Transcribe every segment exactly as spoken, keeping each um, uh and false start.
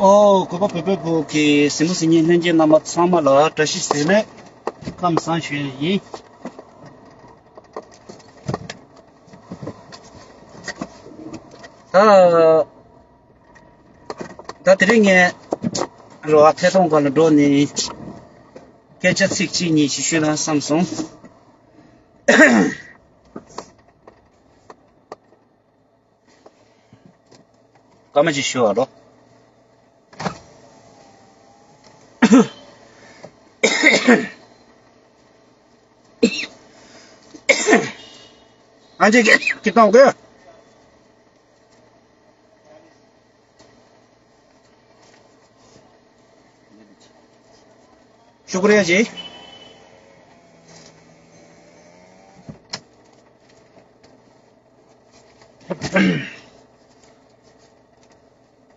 ཨོ། གུས་པ་བོད་པའི་བུ་གི་གཟིགས་མོ་གཟིགས་མཁན་ལྷན་རྒྱས་རྣམ་པ་ཚང་མ་ལ་བཀྲ་ཤིས་བདེ་ལེགས། ཁམས་བཟང་ཞུ་ཡ་ཡིན། ད་ད་དེ་རིང་ངས་རོ་ཨ་ཐད་གཏོང་སྒང་ལ་འགྲོ་ནས་སྐད་ཆ་ཚིག་གཅིག་གཉིས་ཤིག་ཞུས་ན་བསམ་སོང་། སྐར་མ་གཅིག་ཞུ་བ་ལོ། ཨ་ཅེ་ཀེ་ཀེ་ཏོང་གོ། ཤུ་ཀུ་རི་ཡ་ཅེ།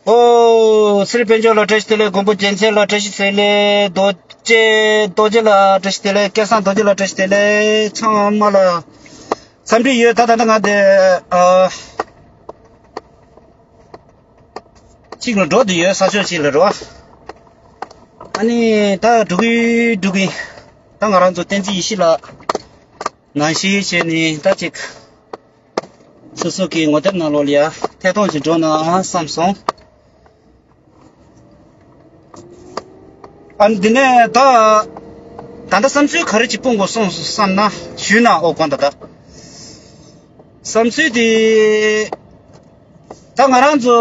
ཨོ། སེ་ར་དཔལ་འབྱོར་ལ་བཀྲ་ཤིས་བདེ་ལེགས། མགོན་པོ་རྒྱལ་མཚན་ལ་བཀྲ་ཤིས་བདེ་ལེགས། རྡོ་རྗེ་རྡོ་རྗེ་ལ་བཀྲ་ཤིས་བདེ་ལེགས། སྐལ་བཟང་རྡོ་རྗེ་ལ་བཀྲ་ཤིས་བདེ་ལེགས། ཚང་མ་ལ་འཚམས་འདྲི་ཡོད། ད་ད་ལྟ་ང་དེ་ཨ་གཅིག་ལ་འགྲོ་དུ་ཡོད། ས་ཕྱོགས་གཅིག་ལ་འགྲོ། ཨ་ནི་ད་འགྲོ་གི་འགྲོ་གི། ད་ང་རང་ཚོ་བསྟན་འཛིན་ཡེ་ཤེས་ལགས་ནང་བཞིན་བྱས་ནས་ད་ཅིག་སོ་སོ་གི་ངོ་དེབ་ནང་ལོགས་ལ་ཡ་ཐད་གཏོང་ཅིག་འགྲོ་ན་བསམ་སོང་། ཨ་འདི་ནས་ད་ད་ལྟ་བསམ་ཚུལ་ག་རེ་ཅིག་སྤུངས་དགོས་སོང་བསམ་ན་ཞུས་ན། ཨོ་དགོངས་དག་ད་བསམ་ཚུལ་དེ་ད་ང་རང་ཚོ་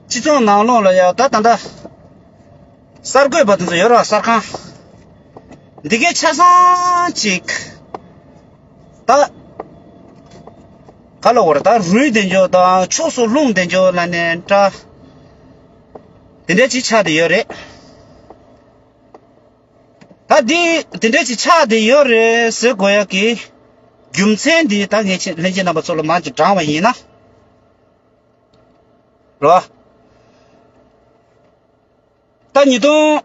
སྤྱི་ཚོགས་ནང་ལོགས་ལ་ཡ་ད་ད་ལྟ་གསར་འགོད་པ་དེ་ཚོ་ཡོད་ར། གསར་ཁང་འདི་གའི་ཆ་ཚང་ཅིག་ད་ག་ལ་བར་ད་རུལ་བསྡད་འཇོག་དང་ཕྱོགས་སུ་ལྷུང་བསྡད་འཇོག་ལ་ནས་འདྲ། དེ་འདྲ་ཅིག་ཆགས་བསྡད་ཡོད་རེད། ད་འདི་དེ་འདྲ་ཅིག་ཆགས་བསྡད་ཡོད་རེད་ཟེར་དགོས་ཡག་གི་རྒྱུ་མཚན་འདི་ད་ངས་ཁྱེད་ལྷན་རྒྱས་རྣམ་པ་ཚོ་ལ་མར་ཅིག་དྲངས་པ་ཡིན་ན་རོ། ད་ཉིས་སྟོང་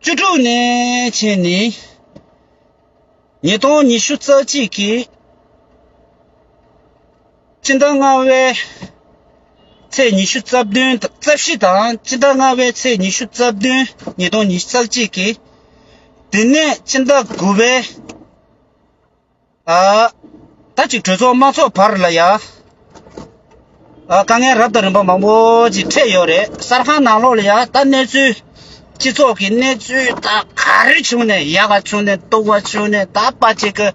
བཅུ་དྲུག་ནས་བྱས་ནས་ཉིས་སྟོང་ཉི་ཤུ་རྩ་གཅིག་གི་སྤྱི་ཟླ་ལྔ་པའི་ཚེས་ཉི་ཤུ་རྩ་བདུན་རྩ་བཞི་དང་། སྤྱི་ཟླ་ལྔ་པའི་ཚེས་ཉི་ཤུ་རྩ་བདུན་ཉིས་སྟོང་ཉི་ཤུ་རྩ་གཅིག་གི། དེ་ནས་སྤྱི་ཟླ་དགུ་པའི་ཨ། ད་ཅིག་གྲོས་ཚོགས་མ་ཚོགས་བར་ལ་ཡ། ཨ། དཀའ་ངལ་རབ་དང་རིམ་པ་མང་པོ་ཅིག་འཕྲད་ཡོད་རེད། གསར་ཁང་ནང་ལོགས་ལ་ཡ་ད་གནས་ཚུལ་སྤྱི་ཚོགས་ཀྱི་གནས་ཚུལ་ད་ག་རེ་བྱུང་ནས་ཡག་ག་བྱུང་ནས་སྡུག་ག་བྱུང་ནས། ད་པ་ཅིག་གི་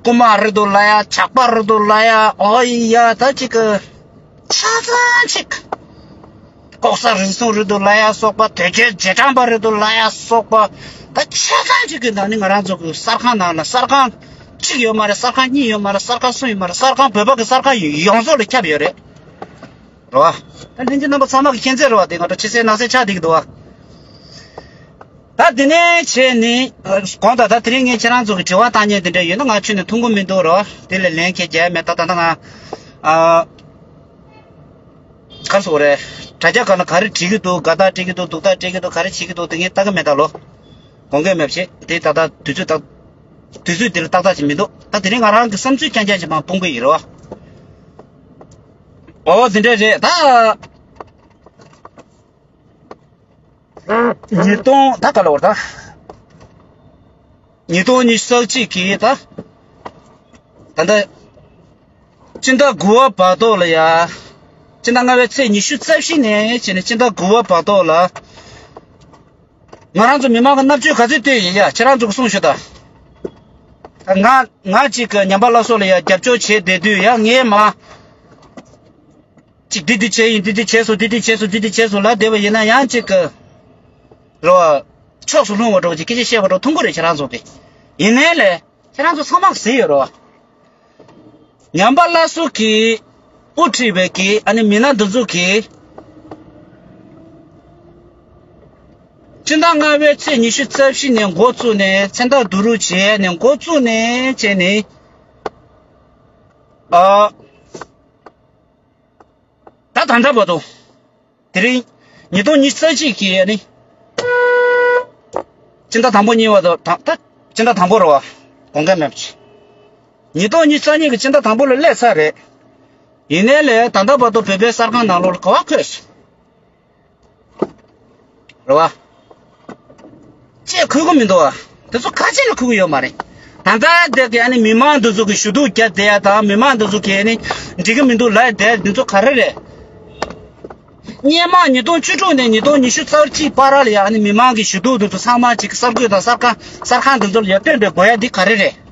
རྐུ་མ་རེད་འདུག་ལབ་ཡ། ཇག་པ་རེད་འདུག་ལབ་ཡ། ཨོ་ཡ་ད་ཅིག་གི་ཆ་ཚང་ཅིག་ལྐོག་ཟ་རུལ་སུངས་རེད་འདུག་ལབ་ཡ་སོགས་པ། དོལ་རྒྱལ་རྗེས་འབྲང་པ་རེད་འདུག་ལབ་ཡ་སོགས་པ། ད་ཆ་ཚང་ཅིག་གི་ནང་ནས་ང་རང་ཚོ་གི་གསར་ཁང་ནང་ལ། གསར་ཁང་གཅིག་ཡོད་མ་རེད། གསར་ཁང་གཉིས་ཡོད་མ་རེད། གསར་ཁང་གསུམ་ཡོད་མ་རེད། གསར་ཁང་བོད་པ་གི་གསར་ཁང་ཡོངས་རྫོགས་ལ་ཁྱབ་ཡོད་རེད། རེད་བ། ད་ལྷན་རྒྱས་རྣམ་པ་ཚང་མ་གི་མཁྱེན་གསལ་རེད་བ། དེ་ང་ཚོ་ཕྱི་གསལ་ནང་གསལ་ཆགས་བསྡད་ཀྱི་འདུག་བ། ད་དེ་ནས་བྱས་ནས་གོང་དང་། ད་དེ་རིང་ངས་ཁྱེད་རང་ཚོ་གི་དྲི་བ་བཏང་མཁན་དེ་འདྲ་ཡོད་ན་ང་ཁྱོན་ནས་མཐོང་གི་མི་འདུག་རོ། དེ་ལ་ལན་ཁྱེད་རྒྱག་མེད། ད་ད་ལྟ་ང་ཨ་ག་རེ་ཟེར་དགོས་རེད། དྲ་རྒྱ་སྒང་ལ་ག་རེ་བྲིས་ཀྱི་འདུག་དགའ་རྟགས་སྤྲད་ཀྱི་འདུག་སྡུག་རྟགས་སྤྲད་ཀྱི་འདུག་ག་རེ་བྱེད་ཀྱི་འདུག་དེ་ངས་ལྟ་གི་མེད་ད་ལོ། དགོངས་འགལ་མེད་པ་བྱེད། དེ་ད་ལྟ་དུས་ཚོད་ད་དུས་ཚོད་འདི་ལ་ཏག་ཏག་ཅིག་མི་འདུག་ད་དེ་རིང་ང་རང་གི་བསམ་ཚུལ་རྐྱང་རྐྱང་ཅིག་མར་སྤུངས་གི་ཡིན་རོ། ཨོ་དེ་འདྲ་རེད་ད། ཉིས་སྟོང་ད་ག་ལ་བར་ད། ཉིས་སྟོང་ཉི་ཤུ་རྩ་གཅིག་གི་ད། ད་ལྟ། སྤྱི་ཟླ་དགུ་པ་བར་དོ་ལ་ཡ། སྤྱི་ཟླ་ལྔ་པའི་ཚེས་ཉི་ཤུ་རྩ་བཞི་ནས་བྱས་ནས་སྤྱི་ཟླ་དགུ་པ་བར་དོ་ལ། ང་རང་ཚོ་མི་མང་གི་མནར་གཅོད་ག་ཚོད་བཏོན་ཡིན་ཡ་ཁྱེད་རང་ཚོ་གི་གསུངས་ཤོག་ད། ང་ང་གཅིག་གི་ཉམས་པ་སླར་གསོ་ལ་ཡ་རྒྱབ་སྐྱོར་བྱས་བསྡད་དུས་ཡ་ངས་མ། ཅིག་འདི་འདི་བྱས་ཡིན། འདི་འདི་བྱས་སོང་། འདི་འདི་བྱས་སོང་། འདི་འདི་བྱས་སོང་ལབ་བསྡད་པ་ཡིན་ན་ཡང་ཅིག་གི་རོ། ཕྱོགས་སུ་ལྷུང་བ་འདྲ་བོ་ཅིག་སྐད་ཆ་བཤད་པ་འདྲ་མཐོང་གི་རེད་ཁྱེད་རང་ཚོ་གི། ཡིན་ནའི་ལས་ཁྱེད་རང་ཚོ་ཚང་མ་གཟིགས་ཡོད་རོ། ཉམས་པ་སླར་གསོ་གི་དབུ་ཁྲིད་པའི་གི་ཨ་ནི་མི་སྣ་འདི་ཚོ་གི་སྤྱི་ཟླ་ལྔ་པའི་ཚེས་ཉི་ཤུ་རྩ་བཞི་ནས་འགོ་བཙུགས་ནས་མཚན་རྟགས་བསྡུ་རུབ་བྱས་ནས་འགོ་བཙུགས་ནས་བྱས་ནས་ཨ། ད་ད་ལྟ་བར་དུ། དེ་རིང་ཉིས་སྟོང་ཉི་ཤུ་རྩ་གཅིག་གི་ཨ་ནི། སྤྱི་ཟླ་དང་པོ་གཉིས་བར་དུ་དང་ད་སྤྱི་ཟླ་དང་པོ་རེད་བ། དགོངས་འགལ་མེད་པ་བྱས། ཉིས་སྟོང་ཉི་ཤུ་རྩ་གཉིས་ཀྱི་སྤྱི་ཟླ་དང་པོ་ལ་སླེབས་ཚར་རེད། ཡིན་ནའི་ལས་ད་ལྟ་བར་དུ་བོད་པའི་གསར་ཁང་ནང་ལོགས་ལ་ག་བ་འཁོད་སོང་། རེད་བ། ཅེས་འཁོད་གི་མི་འདུག་བ། དེ་ཚོ་ག་ཅི་ལ་འཁོད་གི་ཡོད་མ་རེད། ད་ལྟ་དེ་གི་ཨ་ནི་མི་མང་འདི་ཚོ་གི་ཞུ་གཏུག་རྒྱབ་བསྡད་ཡ་དང་མི་མང་འདི་ཚོ་གི་ཨ་ནི་འགྲིག་གི་མི་འདུག་ལབ་བསྡད་འདི་ཚོ་ག་རེ་རེད། སྔོན་མ་ཉིས་སྟོང་བཅུ་དྲུག་ནས་ཉིས་སྟོང་ཉི་ཤུ་རྩ་གཅིག་བར་ལ་ཡ་ཨ་ནི་མི་མང་གི་ཞུ་གཏུག་འདི་ཚོ་ཚང་མ་ཅིག་གསར་འགོད་དང་གསར་ཁང་གསར་ཁང་འདི་ཚོ་ལ་ཡ་སྟོན་པའི་དགོས་ཡ་འདི་ག་རེ་རེད།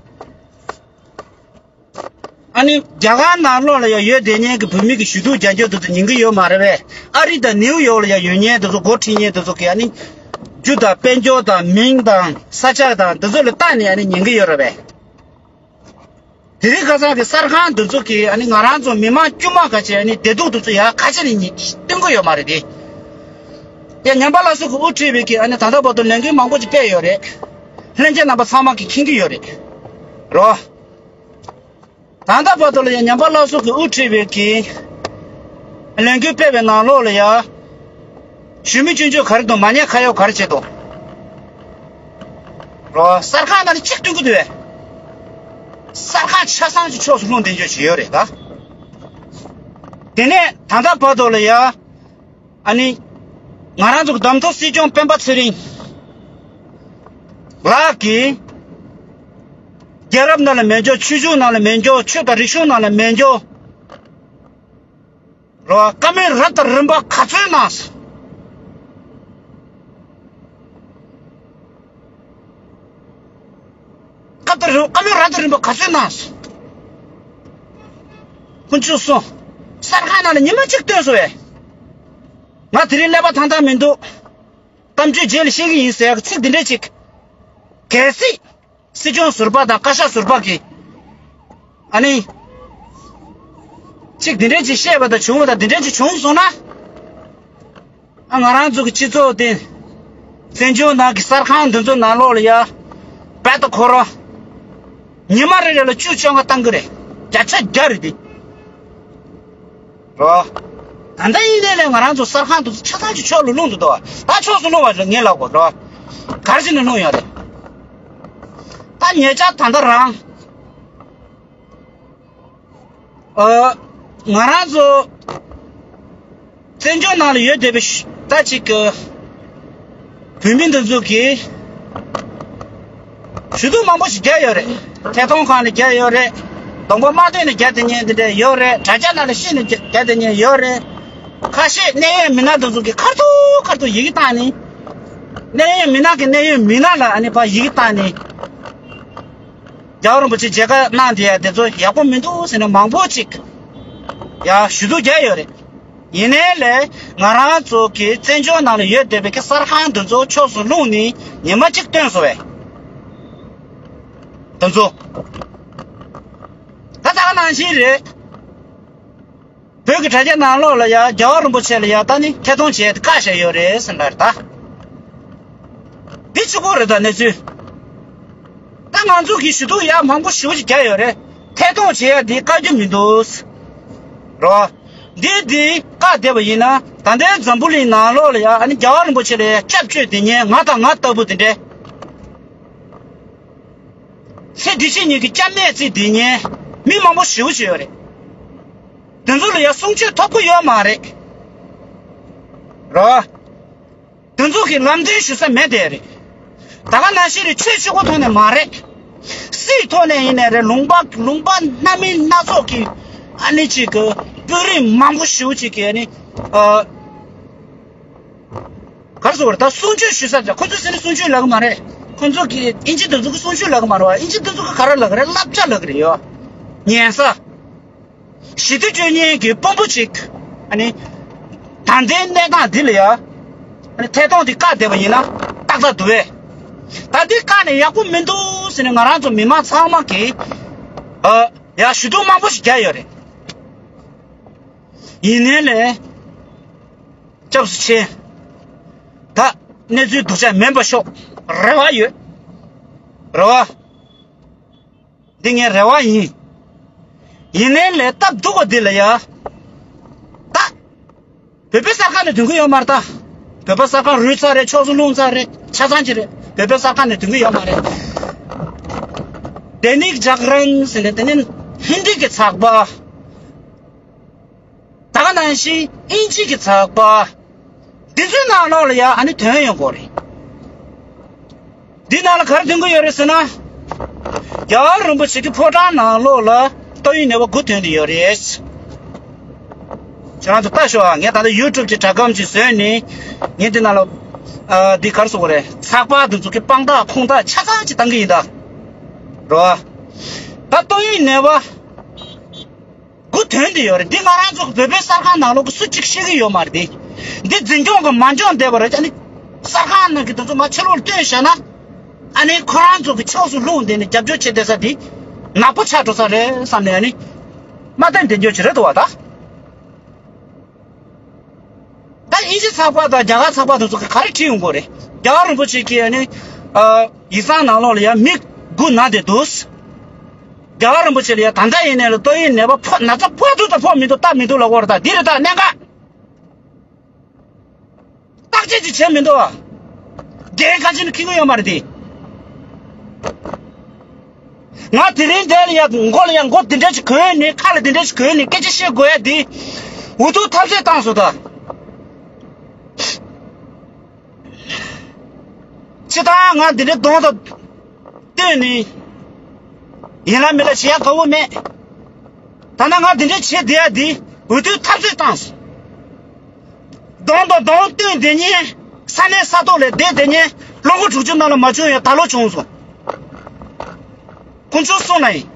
ཨ་ནི་རྒྱ་གར་ནང་ལོགས་ལ་ཡང་ཡོད་བསྡད་མཁན་གྱི་བོད་མི་གི་ཞུ་གཏུག་རྒྱག་རྒྱུ་དེ་ཚོ་ཉན་གྱི་ཡོད་མ་རེད་པས། ཨ་རི་དང་ནིའུ་ཡོག་ལ་ཡང་ཡོད་མཁན་དེ་ཚོ་འགོ་ཁྲིད་མཁན་དེ་ཚོ་གིས་ཨ་ནི་རྒྱུ་དང་དཔལ་འབྱོར་དང་མིང་དང་ས་ཆ་དང་དེ་ཚོ་ལ་བལྟས་ནས་ཨ་ནི་ཉན་གྱི་ཡོད་རེད་པས། དེ་རིང་ཁ་སང་གི་གསར་ཁང་དེ་ཚོ་གིས་ཨ་ནི་ང་རང་ཚོ་མི་མང་དཀྱུས་མ་ཁ་ཆེ་ཨ་ནི་བདེ་སྡུག་དེ་ཚོ་ཡང་ཁ་ཆེ་ནས་ཉན་སྟོན་གྱི་ཡོད་མ་རེད་དེ། ཡང་ཉམས་པ་སླར་གསོ་གིས་དབུ་ཁྲིད་པའི་གི་ཨ་ནི་ད་ལྟ་བར་དུ་ལས་འགུལ་མང་པོ་ཅིག་སྤེལ་ཡོད་རེད། ལྷན་རྒྱས་རྣམ་པ་ཚང་མ་གིས་མཁྱེན་གྱི་ཡོད་རེད། རོ། ད་ལྟ་བར་དུ་ལ་ཡང་ཉམས་པ་སླར་གསོ་གིས་དབུ་ཁྲིད་པའི་གི་ལས་འགུལ་སྤེལ་བའི་ནང་ལོགས་ལ་ཡང་ཞུ་མི་སྐྱོན་བརྗོད་ག་རེ་དང་མ་ཉེས་ཁ་གཡོག་ག་རེ་བྱེད་དོ། རོ། གསར་ཁང་ནང་ནས་གཅིག་སྟོན་གི་འདུག་བས། གསར་ཁང་ཆ་ཚང་གི་ཕྱོགས་སུ་ལྷུང་བསྡད་རྒྱུ་ཞིག་ཡོད་རེད་ད། དེ་ནས་ད་ལྟ་བར་དུ་ལ་ཡང་ཨ་ནི། ང་རང་ཚོ་གདམ་ཐོ་སྲིད་སྐྱོང་སྤེན་པ་ཚེ་རིང་ལགས་ཀྱིས། རྒྱལ་རབས་ནང་ལ་མེད་འཇོག་ཆོས་ཕྱོགས་ནང་ལ་མེད་འཇོག་ཆོས་དང་རིག་གཞུང་ནང་ལ་མེད་འཇོག་རོ། བཀའ་མོལ་རབ་དང་རིམ་པ་ག་ཚོད་གནང་སོང་། བཀའ་དང་རིམ་བཀའ་མོལ་རབ་དང་རིམ་པ་ག་ཚོད་གནང་སོང་། དཀོན་མཆོག་གསུམ། གསར་ཁང་ནང་ལ་ཉི་མ་གཅིག་སྟོན་སོང་བས། ང་དེ་རིང་ཀླད་པ་ཐང་ཐང་མི་འདུག་གཏམ་བརྗོད་རྗེས་ལ་བཤད་ཀྱི་ཡིན་ཟེར་ཡག་ཚིག་འདི་འདྲས་ཅིག་གལ་སྲིད་སྲིད་སྐྱོང་ཟུར་པ་དང་བཀའ་ཤག་ཟུར་པ་གིས་ཨ་ནི་ཅིག་འདི་འདྲས་ཅིག་བཤད་པ་དང་བྱུང་བ་དང་འདི་འདྲས་ཅིག་བྱུང་སོང་ན། ཨ། ང་རང་ཚོ་གི་སྤྱི་ཚོགས་དེ་བཙན་བྱོལ་ནང་གི་གསར་ཁང་འདི་ཚོ་ནང་ལོགས་ལ་ཡ་བལ་དུ་འཁོར་རོ། ཉི་མ་རེ་རེ་ལ་བཅུ་བཅོ་ལྔ་བཏང་གི་རེད། བརྒྱ་ཆ་བརྒྱ་རེད་དེ། རོ། ད་ལྟ་ཡིན་ནའི་ལས་ང་རང་ཚོ་གསར་ཁང་དེ་ཚོ་ཆ་ཚང་གི་ཕྱོགས་ལ་ལྷུང་འདུག་དོ། ད་ཕྱོགས་སུ་ལྷུང་བ་རེད་ངས་ལབ་དགོས་རོ། ག་རེ་བྱས་ནས་ལྷུང་ཡོད་རེད། ད་ཉེ་ཆར་ད་ལྟ་རང་། ཨ། ང་རང་ཚོ་བཙན་བྱོལ་ནང་ལ་ཡོད་བསྡད་པའི་ད་ཅིག་གི་བོད་མི་འདི་ཚོ་གིས་ཞུ་གཏུག་མང་པོ་ཞིག་བརྒྱབ་ཡོད་རེད། ཐད་གཏོང་ཁང་ནས་བརྒྱབ་ཡོད་རེད། གདོང་པ་དམར་དོན་ནས་བརྒྱབ་བསྡད་མཁན་འདི་འདྲ་ཡོད་རེད། དྲ་རྒྱ་ནང་ལ་ཤེས་ནས་བརྒྱབ་བསྡད་མཁན་ཡོད་རེད། ཁ་ཤས་གནད་ཡོད་མི་སྣ་འདི་ཚོ་གིས་ཁ་ཐུག་ཁ་ཐུག་ཡི་གེ་བཏང་ནས། གནད་ཡོད་མི་སྣ་གི་གནད་ཡོད་མི་སྣ་ལ་ཨ་ནི་ཕར་ཡི་གེ་བཏང་ནས། རྒྱལ་བ་རིན་པོ་ཆེ་མཇལ་ཁ་གནང་བསྡད་ཡ་དེ་ཚོ་ཡག་པོ་མི་འདུག་ཟེར་ནས་མང་པོ་ཅིག་ཡ་ཞུ་གཏུག་བརྒྱབ་ཡོད་རེད། ཡིན་ནའི་ལས་ང་རང་ཚོ་གི་བཙན་བྱོལ་ནང་ལ་ཡོད་བསྡད་པའི་གི་གསར་ཁང་འདི་ཚོ་ཕྱོགས་སུ་ལྷུང་ནས་ཉི་མ་གཅིག་སྟོན་སོང་བས། འདི་ཚོ་ད་ད་ག་ནང་བཞིན་རེད། བོད་ཀྱི་དྲ་རྒྱ་ནང་ལོགས་ལ་ཡ་རྒྱལ་བ་རིན་པོ་ཆེ་ལ་ཡ་ད་ནི་ཐད་གཏོང་བྱས་ཏེ་བཀག་བཞག་ཡོད་རེད་ཟེར་ལབ་རེད་ད། འདི་གཅིག་པོ་རེད་ད་གནས་ཚུལ། ད་ང་ཚོ་གིས་ཞུ་གཏུག་ཡ་མང་པོ་ཞེ་པོ་ཅིག་བརྒྱབ་ཡོད་རེད། ཐད་གཏོང་བྱེད་ཡ་འདི་བཀག་རྒྱུ་མི་འདུག་རོ། འདི་འདི་བཀག་བསྡད་པ་ཡིན་ན་ད་ལྟའི་འཛམ་བུ་གླིང་ནང་ལོགས་ལ་ཡ་ཨ་ནི་རྒྱལ་བ་རིན་པོ་ཆེ་ལ་ཡ་སྐྱབས་བཅོལ་དེ་ཉན་ང་དང་ང་ལྟ་བུ་དེ་འདྲས། ཚེ་འདི་ཕྱི་གཉིས་ཀྱི་སྐྱབས་གནས་བརྩི་དེ་ཉན་མི་མང་པོ་ཞེ་པོ་ཅིག་ཡོད་རེད། དེ་ཚོ་ལ་ཡ་གསུང་ཆོས་ཐོབ་ཀྱི་ཡོད་མ་རེད། རོ། དེ་ཚོ་གི་ལམ་སྟོན་ཞུ་ས་མེད་དེ་རེད། ད་ག་ནང་བཞིན་རེད། ཆོས་གཅིག་པོ་ཐོག་ནས་མ་རེད། སྲིད་ཐོག་ནས་ཡིན་ནའི་རེད། ལུང་པ་ལུང་པ་སྣ་མིན་སྣ་ཚོགས་ཀྱི་ཨ་ནི་ཅིག་གི་དཔོན་རིགས་མང་པོ་ཞེ་པོ་ཅིག་གིས་ཨ་ནི་ཨ། ག་རེ་ཟེར་བ་རེད། ད་གསུང་ཆོས་ཞུ་ས་ཅིག་ཁོ་ཚོས་ཟེར་ན་གསུང་ཆོས་ལབ་གི་མ་རེད། ཁོ་ཚོ་གིས་ཨིན་ཇི་དེ་ཚོ་གིས་གསུང་ཆོས་ལབ་གི་མ་རེད་བ། ཨིན་ཇི་དེ་ཚོ་གིས་ག་རེ་ལབ་གི་རེད། བསླབ་བྱ་ལབ་གི་རེད་ཡོ། ཉན་ས། ཞི་བདེ་སྤྱོད་མཁན་གྱི་དཔོན་པོ་ཅིག་ཨ་ནི། ད་ལྟའི་གནས་སྟངས་འདི་ལ་ཡ། ཨ་ནི་ཐད་གཏོང་འདི་བཀག་བསྡད་པ་ཡིན་ན་ཏག་ཏག་འདུག་བས། ད་འདི་བཀག་ནས་ཡག་པོ་མི་འདུག་ཟེར་ནས་ང་རང་ཚོ་མི་མང་ཚང་མ་གིས། ཨ། ཡ་ཞུ་གཏུག་མང་པོ་ཞིག་བརྒྱབ་ཡོད་རེད། ཡིན་ནའི་ལས། སྐྱབས་སུ་མཆི། ད་གནས་ཚུལ་སྡུག་ཅག་མིན་པ་ཤོག་རེ་བ་ཡོད། རེ་བ། འདི་ངའི་རེ་བ་ཡིན། ཡིན་ནའི་ལས་སྟབས་སྡུག་པ་འདི་ལ་ཡ། ད། བོད་པའི་གསར་ཁང་ནས་ཐོན་གི་ཡོད་མ་རེད་ད། བོད་པ་གསར་ཁང་རུལ་ཚར་རེད། ཕྱོགས་སུ་ལྷུང་ཚར་རེད། ཆ་ཚང་ཅིག་རེད། བོད་པའི་གསར་ཁང་ནས་ཐོན་གི་ཡོད་མ་རེད། दैनिक जागरण ཟེར་ནས་དེ་ནི་ཧིན་དི་གི་ཚགས་པར། ད་ག་ནང་བཞིན་དབྱིན་ཇི་གི་ཚགས་པར། འདི་ཚོའི་ནང་ལོགས་ལ་ཡང་ཨ་ནི་ཐོན་ཡོང་གི་རེད། འདི་ནང་ལ་ག་རེ་ཐོན་གི་ཡོད་རེད་ཟེར་ན། རྒྱལ་བ་རིན་པོ་ཆེ་གི་ཕོ་བྲང་ནང་ལོགས་ལ་ཏོག་དབྱིབས་ནད་པ་དགུ་ཐོན་གི་ཡོད་རེད། ཁྱེད་རང་ཚོ་ལྟ་ཤོག་ཨ། ངས་ད་ལྟ་ཡུ་ཊུབ་གི་དྲ་སྒམ་ཅིག་བཟོས་ནས་ངས་འདི་ནང་ལ་ཨ་འདི་ག་རེ་ཟེར་དགོས་རེད། ཚགས་པར་འདི་ཚོ་གི་དཔང་རྟགས་ཁུངས་དག་ཆ་ཚང་ཅིག་བཏང་གི་ཡིན་ད། རོ། ད་ཏོག་དབྱིབས་ནད་པ་དགུ་ཐོན་གི་ཡོད་རེད། འདི་ང་རང་ཚོ་བོད་པའི་གསར་ཁང་ནང་ལོགས་ཀྱི་སུ་གཅིག་ཤེས་ཀྱི་ཡོད་མ་རེད་དེ། འདི་འཛིན་སྐྱོང་གི་མ་འཇོན་བསྡད་པ་རེད། ཨ་ནི་གསར་ཁང་ནང་གི་དེ་ཚོ་མར་ཕྱི་ལོགས་ལ་བཏོན་བཞག་ན། ཨ་ནི་ཁོ་རང་ཚོ་གི་ཕྱོགས་སུ་ལྷུང་བསྡད་ནས་རྒྱབ་སྐྱོར་བྱེད་བསྡད་ས་འདི་ནག་པོ་ཆགས་འགྲོ་ས་རེད་བསམ་ནས། ཨ་ནི་མ་བསྟན་དེ་འཇོག་བྱེད་རེད་འདུག་བ་ད། ད་དབྱིན་ཇི་ཚགས་པར་དང་རྒྱ་གར་ཚགས་པར་དེ་ཚོ་གི་ག་རེ་བྲིས་ཡོང་གི་རེད། རྒྱལ་བ་རིན་པོ་ཆེ་གིས་ཨ་ནི་ཨ་ཡིག་ཚང་ནང་ལོགས་ལ་ཡང་མི་དགུ་ན་བསྡད་འདུག་རྒྱལ་བ་རིན་པོ་ཆེ་ལ་ཡང་ད་ལྟ་ཡིན་ནའི་ལ་ཏོག་དབྱིབས་ནད་པ་ཕོག་ན་ཚ་ཕོག་འདུག་དང་ཕོག་མི་འདུག་བལྟ་མི་འདུག་ལབ་ཀྱི་ཡོད་རེད། ད་འདི་རེད། ད་གནད་འགག་བརྟག་དཔྱད་ཅིག་བྱས་མི་འདུག་བ། རྒྱལ་ཁ་ཆེ་ནས་འཁྱེར་གྱི་ཡོད་མ་རེད་དེ། ང་དེ་རིང་འདིར་ཡ་མགོ་ལ་ཡ་མགོ་འདི་འདྲ་ཞིག་གོན་ནས་ཁ་ལ་འདི་འདྲ་ཞིག་གོན་ནས་སྐད་ཆ་བཤད་དགོས་ཡ་འདི་འུ་ཐུག་ཐབས་ཤེས་བཏང་སོང་ད། ཕྱི་ཐང་ང་འདི་འདྲའི་གདོང་དང་བསྟུན་ནས་ཡིན་ལ་མིན་ལ་བྱེད་ཡ་དགའ་བོ་མེད། ད་ནང་ང་འདི་འདྲའི་བྱེད་བསྡད་ཡ་འདི་འུ་ཐུག་ཐབས་ཤེས་བཏང་སོང་། གདོང་དང་གདོང་བསྟུན་བསྡད་མཁན། ས་གནས་ས་ཐོག་ལ་བསྡད་བསྡད་མཁན་ལོ་ངོ་དྲུག་ཅུ་ནང་ལ་མ་བྱུང་ཡང་ད་ལོ་བྱུང་སོང་། དཀོན་མཆོག་གསུམ་ལ་ཡིན།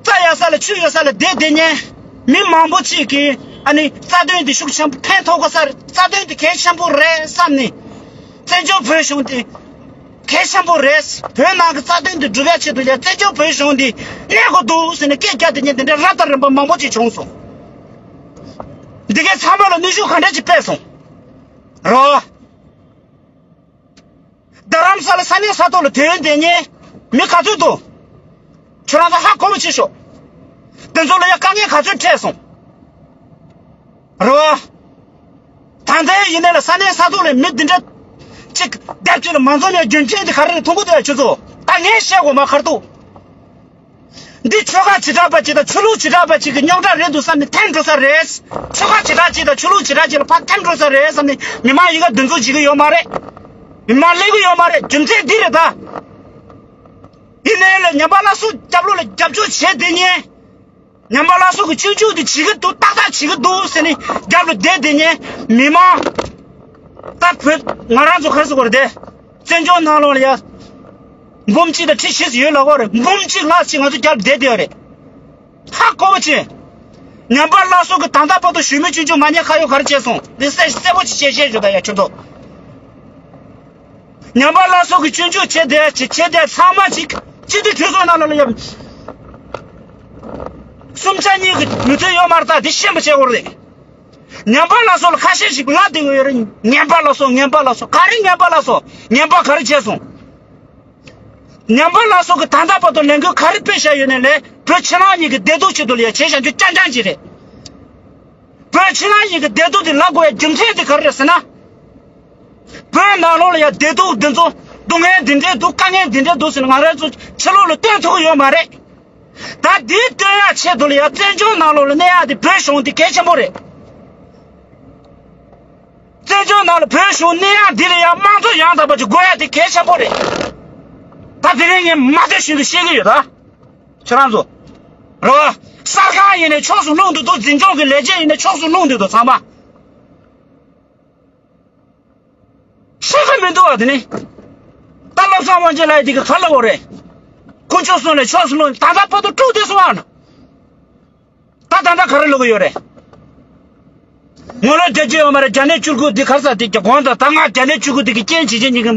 རྩྭ་ཡག་ས་ལ་ཆུ་ཡོད་ས་ལ་བསྡད་བསྡད་མཁན་མི་མང་པོ་ཅིག་གིས་ཨ་ནི་རྩ་དོན་འདི་ཤུགས་ཆེན་པོ་ཕན་ཐོགས་དགོས་ས་རེད། རྩ་དོན་འདི་གལ་ཆེན་པོ་རེད་བསམ་ནས། བཙན་བྱོལ་བོད་གཞུང་འདི་གལ་ཆེན་པོ་རེད། བོད་ནང་གི་རྩ་དོན་འདི་སྒྲུབ་ཡ་ཆེད་དུ་ཡ་བཙན་བྱོལ་བོད་གཞུང་འདི་གནས་དགོས་འདུག་ཟེར་ནས་སྐད་རྒྱག་བསྡད་མཁན་དེ་འདྲ་རབ་དང་རིམ་པ་མང་པོ་ཅིག་བྱུང་སོང་། འདི་གའི་ཚང་མ་ལ་ནུས་ཤུགས་ག་འདྲ་ཅིག་སྤེལ་སོང་། རོ། རྡ་རམ་ས་ལ་ས་གནས་ས་ཐོག་ལ་ཐོན་བསྡད་མཁན་མི་ག་ཚོད་འདུག་ཁྱོད་རང་ཚོ་ཧ་གོ་བ་བྱེད་ཤོག་དེ་ཚོ་ལ་ཡ་དཀའ་ངལ་ག་ཚོད་འཕྲད་སོང་། རེད་བ། ད་ལྟའི་ཡིན་ནའི་ལ་ས་གནས་ས་ཐོག་ལ་མི་འདི་འདྲ་གཅིག་སྡེབ་གཅིག་ལ་མ་འཛོམས་ཡ་རྒྱུ་མཚན་འདི་ག་རེ་རེད། མཐོང་གི་འདུག་ཡ་ཁྱོད་ཚོ། ད་ངས་བཤད་དགོས་མ་ག་རེ་འདུག་འདི་ཆོལ་ཁ་བྱེ་བྲག་པ་ཅིག་དང་ཆོས་ལུགས་བྱེ་བྲག་པ་ཅིག་གི་རྙོག་དྲ་རེད་འདུག་བསམ་ནས་འཐེན་འགྲོ་ས་རེད། ཆོལ་ཁ་བྱེ་བྲག་ཅིག་དང་ཆོས་ལུགས་བྱེ་བྲག་ཅིག་ལ་ཕར་འཐེན་འགྲོ་ས་རེད་བསམ་ནས་མི་མང་ཡི་ག་འདི་ཚོ་བྱེད་ཀྱི་ཡོད་མ་རེད། མི་མང་སླེབས་ཀྱི་ཡོད་མ་རེད། རྒྱུ་མཚན་འདི་རེད་ད། ཡིན་ནའི་ལ་ཉམས་པ་སླར་གསོ་རྒྱབ་ལོགས་ལ་རྒྱབ་སྐྱོར་བྱེད་བསྡད་མཁན། ཉམས་པ་སླར་གསོ་གི་སྤྱོད་འཇུག་འདི་བྱེད་ཀྱི་འདུག་ཏག་ཏག་བྱེད་ཀྱི་འདུག་ཟེར་ནས་རྒྱབ་ལ་བསྡད་བསྡད་མཁན་མི་མང་། ད་བོད་ང་རང་ཚོ་ག་རེ་ཟེར་དགོས་རེད་དེ། བཙན་བྱོལ་ནང་ལོགས་ལ་ཡ། འབུམ་གཅིག་དང་ཁྲི་བཞི་ཙམ་ཡོད་ལབ་ཀྱི་ཡོད་རེད། འབུམ་གཅིག་ལྷག་ཅིག་ང་ཚོ་རྒྱབ་ལ་བསྡད་བསྡད་ཡོད་རེད། ཧ་གོ་བ་བྱེད། ཉམས་པ་སླར་གསོ་གི་ད་ལྟ་བར་དུ་ཞུ་མི་སྤྱོད་འཇུག་མ་ཉེས་ཁ་གཡོག་ག་རེ་བྱས་སོང་། འདི་གསལ་གསལ་པོ་ཅིག་བཤད་བཤད་ཞུ་ད་ཡ་ཁྱོད་ཚོ། ཉམས་པ་སླར་གསོ་གི་སྤྱོད་འཇུག་བྱས་ཏེ་བྱས་བྱས་ཏེ་ཚང་མ་ཅིག་སྤྱི་འཐུས་གྲོས་ཚོགས་ནང་ལ་ཡ། གསུམ་ཆ་གཉིས་ཀྱི་མི་ཚོད་ཡོད་མ་རེད། ད་འདི་ཤེས་པ་བྱེད་དགོས་རེད། ཉམས་པ་སླར་གསོ་ལ་ཁ་ཤས་ཤིག་ལབ་བསྡད་ཀྱི་ཡོད་རེད། ཉམས་པ་སླར་གསོ་ཉམས་པ་སླར་གསོ་ག་རེ་ཉམས་པ་སླར་གསོ་ཉམས་པ་ག་རེ་བྱས་སོང་། ཉམས་པ་སླར་གསོ་གི་ད་ལྟ་བར་དུ་ལས་འགུལ་ག་རེ་སྤེལ་བཞག་ཡོད་ནའི་ལས་བོད་ཕྱི་ནང་གཉིས་ཀྱི་བདེ་སྡུག་ཆེད་དུ་ལ་ཡ་བྱས་བཞག་རྒྱུ་རྐྱང་རྐྱང་ཅིག་རེད། བོད་ཕྱི་ནང་གཉིས་ཀྱི་བདེ་སྡུག་དེ་ལབ་དགོས་ཡ་རྒྱུ་མཚན་དེ་ག་རེ་རེད་ཟེར་ན། བོད་ནང་ལོགས་ལ་ཡ་བདེ་སྡུག་འདི་ཚོ་སྡུག་བསྔལ་འདི་འདྲས་འདུག་དཀའ་ངལ་འདི་འདྲས་འདུག་ཟེར་ནས་ང་རང་ཚོ་ཕྱི་ལོགས་ལ་སྟོན་ཐུབ་ཀྱི་ཡོད་མ་རེད། ད་འདི་སྟོན་ཡ་ཆེད་དུ་ལ་ཡ་བཙན་བྱོལ་ནང་ལོགས་ལ་གནས་ཡ་དེ་བོད་གཞུང་དེ་གལ་ཆེན་པོ་རེད། བཙན་བྱོལ་ནང་ལ་བོད་གཞུང་གནས་ཡ་འདི་ལ་ཡ་དམངས་གཙོ་ཡང་དག་པ་ཅིག་དགོས་ཡ་དེ་གལ་ཆེན་པོ་རེད། ད་དེ་རིང་ངས་མ་བསྡད་བཞིན་དུ་བཤད་ཀྱི་ཡོད་ད། ཁྱེད་རང་ཚོ། རེད་བ། གསར་ཁང་ཡིན་ནའི་ཕྱོགས་སུ་ལྷུང་དུ་འདུག་འཛིན་སྐྱོང་གི་ལས་བྱེད་ཡིན་ནའི་ཕྱོགས་སུ་ལྷུང་དུ་འདུག་ཚང་མ། ཤེས་ཀྱི་མི་འདུག་བ་དེ་ནི། ད་བློ་བཟང་དབང་ཆེན་ལགས་འདི་ག་ག་ལ་འོ་རེད། དཀོན་མཆོག་གསུམ་ལ་ཕྱོགས་སུ་ལྷུང་ད་ལྟ་བར་དུ་དཀྲུགས་བསྡད་སོང་ཨ། ད་ད་ལྟ་ག་རེ་ལབ་ཀྱི་ཡོད་རེད། ངོ་ལོག་རྒྱག་རྒྱུ་ཡོད་མ་རེད། བརྒྱ་ནས་བཅུ་དགུ་འདི་ག་རེ་ཟེར་དེ་དགོངས་དག་ད་ང་བརྒྱ་ནས་བཅུ་དགུ་འདི་གི་རྐྱེན་བྱེད་བྱེད་ཉིན་གི་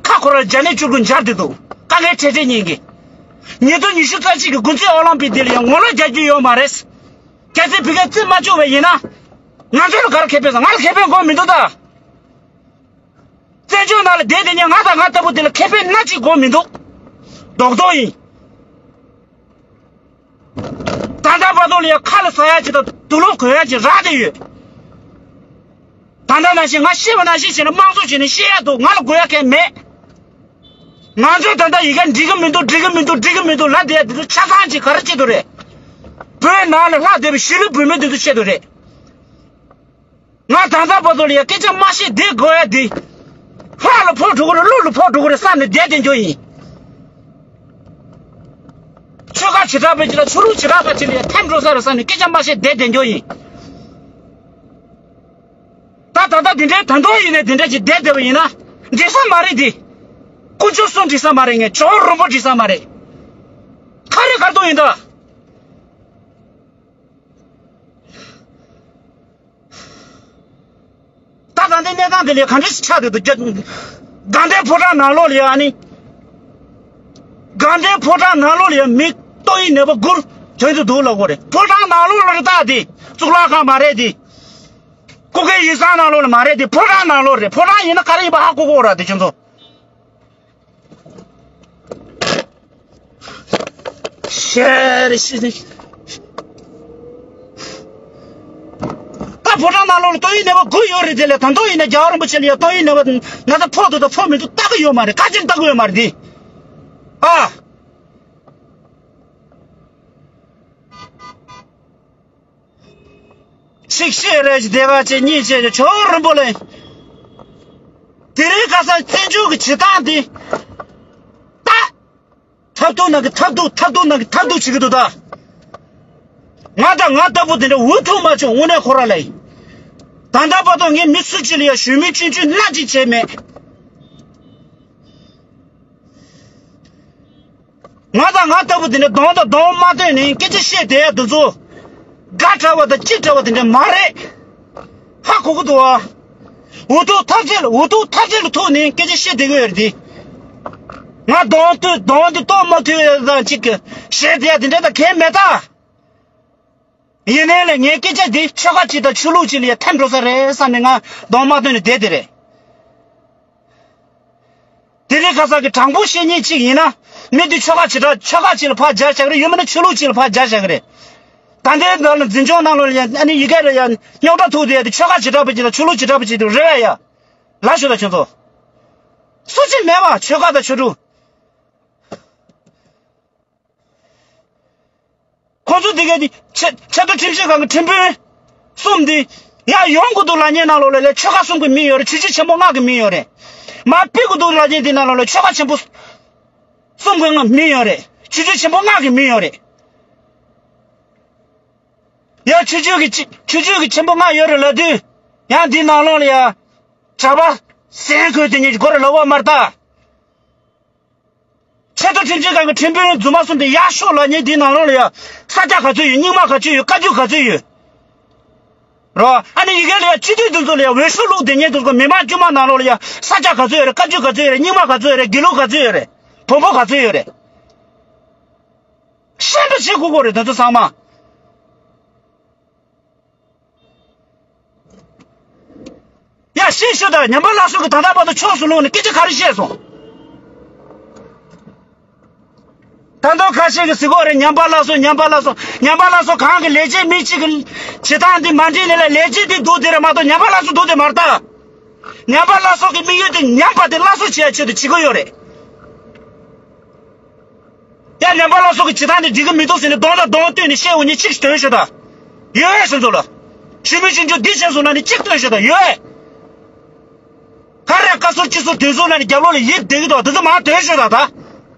ཁ་ཁོ་ར་བརྒྱ་ནས་བཅུ་དགུ་འབྱར་བསྡད་འདུག་དཀའ་ངལ་འཕྲད་འཕྲད་ཉིན་གི་ཉིས་སྟོང་ཉི་ཤུ་རྩ་གཅིག་གི་དགུན་ཚེས་ཨོ་ལིམ་པིག་འདི་ལ་ཡང་ངོ་ལོག་རྒྱག་རྒྱུ་ཡོད་མ་རེད། གལ་སྲིད་ཕ་གིར་རྩིས་མ་བཅུག་པ་ཡིན་ན། ང་ཚོ་ལ་ག་རེ་ཁེ་ཕན་སོང་། ང་ལ་ཁེ་ཕན་དགོས་མི་འདུག་ད། བཙན་བྱོལ་ནང་ལ་བསྡད་དེ་ཉིན་ང་དང་ང་ལྟ་བུ་དེ་ལ་ཁེ་ཕན་སྣ་གཅིག་དགོས་མི་འདུག་རྡོག་རྡོག་ཡིན། ད་ལྟ་བར་དུ་ལ་ཡང་ཁ་ལ་ཟ་ཡ་ཅིག་དང་དུག་ལོག་གོན་ཡ་ཅིག་རག་བསྡད་ཡོད། ད་ལྟ་ནང་བཞིན་ང་ཤི་བ་ནང་བཞིན་བྱས་ན་དམངས་གཙོ་བྱས་ནས་ཤི་ཡ་འདུག་ང་ལ་དགོས་ཡ་གང་ཡང་མེད། ང་ཚོས་ད་ལྟ་ཡི་གེ་འགྲིག་གི་མི་འདུག་འགྲིག་གི་མི་འདུག་འགྲིག་གི་མི་འདུག་ལབ་བསྡད་དེ་ཚོ་ཆ་ཚང་ཅིག་ག་རེ་བྱེད་དུ་རེད། བོད་ནང་ལ་ལྷག་བསྡད་པའི་གཞིས་ལུས་བོད་མི་འདི་ཚོ་ཆེད་དུ་རེད། ང་ད་ལྟ་བར་དུ་ལ་ཡ་སྐད་ཆ་མ་བཤད་བསྡད་དགོས་ཡ་འདི། ལྷ་ལ་ཕོག་འགྲོ་གི་རེད། ཀླུ་ལ་ཕོག་འགྲོ་གི་རེད་བསམ་ནས་བསྡད་བསྡད་རྒྱུ་ཡིན། ཆོལ་ཁ་བྱེ་བྲག་པ་ཅིག་ལ་ཆོས་ལུགས་བྱེ་བྲག་པ་ཅིག་ལ་ཡ་འཐམ་འགྲོ་ས་རེད་བསམ་ནས་སྐད་ཆ་མ་བཤད་བསྡད་བསྡད་རྒྱུ་ཡིན། ད་ད་ལྟ་འདི་འདྲའི་ད་དུང་ཡིན་ནས་འདི་འདྲ་ཅིག་བསྡད་བསྡད་པ་ཡིན་ན། འགྲིག་ས་མ་རེད་འདི། དཀོན་མཆོག་གསུམ་འགྲིག་ས་མ་རེད། ངས་ཇོ་བོ་རིན་པོ་འགྲིག་ས་མ་རེད། ག་རེ་ག་རེ་འདུག་ཡིན་ད། ད་ད་ལྟའི་གནས་སྟངས་དེ་ལས་ག་འདྲ་ཞིག་ཆགས་འདུག་དགའ་ལྡན་ཕོ་བྲང་ནང་ལོགས་ལ་ཡ་ཨ་ནི། དགའ་ལྡན་ཕོ་བྲང་ནང་ལོགས་ལ་ཡ་མི་ཏོག་དབྱིབས་ནད་པ་དགུ་བྱུང་དུ་འདུག་ལབ་དགོས་རེད། ཕོ་བྲང་ནང་ལོགས་ལ་རེད། ད་དེ་གཙུག་ལག་ཁང་མ་རེད་དེ། སྐུ་སྒེར་ཡིག་ཚང་ནང་ལོགས་ལ་མ་རེད་དེ། ཕོ་བྲང་ནང་ལོགས་རེད། ཕོ་བྲང་ཡིན་ན་ག་རེ་ཡིན་པ་ཧ་གོ་གོ་ར་དེ་ཁྱོད་ཚོ། ཤེར་ཤི་ནི། ད་ཕོ་བྲང་ནང་ལོགས་ལ་ཏོག་དབྱིབས་ནད་པ་དགུ་ཡོད་རེད། དེ་ལས་ད་དུང་ཡིན་ན་རྒྱལ་བ་རིན་པོ་ཆེ་ལ་ཡ་ཏོག་དབྱིབས་ནད་པ་ན་ཚ་ཕོག་འདུག་དང་ཕོག་མི་འདུག་ལྟ་གི་ཡོད་མ་རེད། ཁ་ཅིག་ལྟ་གི་ཡོད་མ་རེད་འདི། ཨ། ཆིག་ཤེས་རེ་ཞིག་བདེ་བ་ཅན་གཉིས་བཅས་ཀྱི་ཇོ་བོ་རིན་པོ་ལས། དེ་རིང་ཁ་སང་བཙན་བྱོལ་གྱི་བྱེད་སྟངས་འདི། ད། ཐབས་སྡུག་ནང་གི་ཐབས་སྡུག་ཐབས་སྡུག་ནང་གི་ཐབས་སྡུག་བྱེད་ཀྱི་འདུག་ད། ང་དང་ང་ལྟ་བུ་དེ་འདྲ་འུ་ཐུག་མ་བྱུང་། དངོས་གནས་ཁོ་ར་ལས། ད་ལྟ་བར་དུ་ངས་མི་སུ་གཅིག་ལ་ཡང་ཞུ་མིན་ཆུང་ཆུང་སྣ་གཅིག་བྱས་མེད། ང་དང་ང་ལྟ་བུ་དེ་འདྲ་གདོང་དང་གདོང་མ་སྟོན་ནས་སྐད་ཆ་བཤད་བསྡད་ཡ་དེ་ཚོ་དགའ་དྲགས་པ་དང་སྐྱིད་དྲགས་པ་དེ་འདྲ་མ་རེད། ཧ་གོ་གི་འདུག་ཨ། འུ་ཐུག་ཐབས་ཤེས་ལ་འུ་ཐུག་ཐབས་ཤེས་ལ་ཐུག་ནས་སྐད་ཆ་བཤད་བསྡད་ཀྱི་ཡོད་རེད་དེ། ང་གདོང་ཐུག་གདོང་དེ་གཏོར་མ་ཐུབ་ཡ་དང་གཅིག་གི་བཤད་བསྡད་ཡ་དེ་འདྲ་དང་གང་མེད་ད། ཡིན་ནའི་ལས་ངའི་སྐད་ཆ་འདི་ཆོལ་ཁ་གཅིག་དང་ཆོས་ལུགས་གཅིག་ལ་ཡ་འཐམ་འགྲོ་ས་རེད་བསམ་ནས་ང་གདོང་མ་སྟོན་ནས་བསྡད་དེ་རེད། དེ་རིང་ཁ་སང་གི་དྲང་པོ་བཤད་མཁན་གཅིག་ཡིན་ན། མི་འདི་ཆོལ་ཁ་བྱེ་བྲག་ཆོལ་ཁ་གཅིག་ལ་ཕར་སྦྱར་བཞག་གི་རེད། ཡང་མིན་ན་ཆོས་ལུགས་གཅིག་ལ་ཕར་སྦྱར་བཞག་གི་རེད། ད་ལྟའི་ནང་ལ་འཛིན་སྐྱོང་ནང་ལོགས་ལ་ཡ་ཨ་ནི་ཡི་གེ་ལ་ཡ་རྙོག་དྲ་ཐུག་དེ་ཡ་དེ་ཆོལ་ཁ་བྱེ་བྲག་པ་གཅིག་དང་ཆོས་ལུགས་བྱེ་བྲག་པ་གཅིག་དེ་རེད་བས་ཡ། ལ་ཞུ་ད་ཁྱོད་ཚོ། སུ་གཅིག་མེད་པ་ཆོལ་ཁ་དང་ཆོས་དྲུག་ཁོང་ཚོ་འདི་གའི་ཆེ་ཆེ་མཐོ་ཁྲིམས་ཞིབ་ཁང་གི་ཁྲིམས་དཔོན་གསུམ་འདི་ཡར་ཡོང་དགོས་འདུག་ལབ་མཁན་ནང་ལོགས་ལ་ལས་ཆོལ་ཁ་གསུམ་གྱི་མི་ཡོད་རེད། ཆོས་བརྒྱུད་ཆེན་པོ་ལྔ་གི་མི་ཡོད་རེད། མར་ཕུད་དགོས་འདུག་ལབ་མཁན་འདི་ནང་ལོགས་ལ་ཆོལ་ཁ་ཆེན་པོ་གསུམ་གྱི་མི་ཡོད་རེད། ཆོས་བརྒྱུད་ཆེན་པོ་ལྔ་གི་མི་ཡོད་རེད། ཡང་ཆོས་བརྒྱུད་ཀྱི་ཆོས་བརྒྱུད་ཀྱི་ཆེན་པོ་ལྔ་ཡོད་རེད་ལབ་དུས། ཡང་འདི་ནང་ལོགས་ལ་ཡང་གྲྭ་པ་སེང་ཁོས་དེ་ཉིད་ཀྱི་སྒོ་རུ་ལོག་པ་མ་རེད་ད། ཆེས་མཐོ་ཁྲིམས་ཞིབ་ཁང་གི་ཁྲིམས་དཔོན་རྫུན་མ་གསུམ་དེ་ཡར་ཤོག་ལབ་མཁན་འདི་ནང་ལོགས་ལ་ཡ་ས་སྐྱ་ག་ཚོད་ཡོད། རྙིང་མ་ག་ཚོད་ཡོད། བཀའ་བརྒྱུད་ག་ཚོད་ཡོད། རོ། ཨ་ནི་ཡི་གེ་ལ་ཡ་སྤྱི་འཐུས་དེ་ཚོ་ལ་ཡ་འོས་ཤོག་བླུགས་བསྡད་མཁན་དེ་ཚོ་མི་མང་དཀྱུས་མ་ནང་ལོགས་ལ་ཡ་ས་སྐྱ་ག་ཚོད་ཡོད་རེད། བཀའ་བརྒྱུད་ག་ཚོད་ཡོད་རེད། རྙིང་མ་ག་ཚོད་ཡོད་རེད། དགེ་ལུགས་ག་ཚོད་ཡོད་རེད། བོན་པོ་ག་ཚོད་ཡོད་རེད། ཤེས་པ་བྱེད་དགོས་ཀྱི་རེད་དེ་ཚོ་ཚང་མ། ཡ་ཤེས་ཤོད་དང་། ཉམས་པ་སླར་གསོ་གི་ད་ལྟ་བར་དུ་ཕྱོགས་སུ་ལྷུང་ནས་སྐད་ཆ་ག་རེ་བཤད་སོང་། ད་དུང་ཁ་ཤས་ཀྱིས་ཟེར་གྱི་ཡོད་རེད། ཉམས་པ་སླར་གསོ། ཉམས་པ་སླར་གསོ། ཉམས་པ་སླར་གསོ་གང་གི་ལས་བྱེད་མི་གཅིག་གི་བྱེད་སྟངས་འདི་མ་འགྲིག་ནས་ལས་ལས་བྱེད་འདི་སྡུག་དེ་རེད་མ་གཏོགས་ཉམས་པ་སླར་གསོ་སྡུག་དེ་མ་རེད་ད། ཉམས་པ་སླར་གསོ་གི་དམིགས་ཡུལ་དེ་ཉམས་པ་དེ་སླར་གསོ་བྱེད་ཡ་ཆེད་དུ་བྱེད་ཀྱི་ཡོད་རེད། ཡ་ཉམས་པ་སླར་གསོ་གི་བྱེད་སྟངས་འདི་འགྲིག་གི་མི་འདུག་ཟེར་ནས་གདོང་དང་གདོང་བསྟུན་ནས་བཤད་འོ་ཉིད་གཅིག་སྟོན་ཤོག་ད། ཡོད་ཨེ་སོང་ཚོ་ལ། ཞུ་མི་ཞུ་རྒྱུ་འདི་བྱས་སོང་ན་ནི་གཅིག་སྟོན་ཤོག་ད། ཡོད་ཨེ། ག་རེ་བཀའ་ཟུར་སྤྱི་ཟུར་དོན་ཟུར་ལ་ནི་རྒྱབ་ལོགས་ལ་ཡིབ་བསྡད་ཀྱི་འདུག་དེ་ཚོ་མར་སྟོན་ཤོག་ད་ད།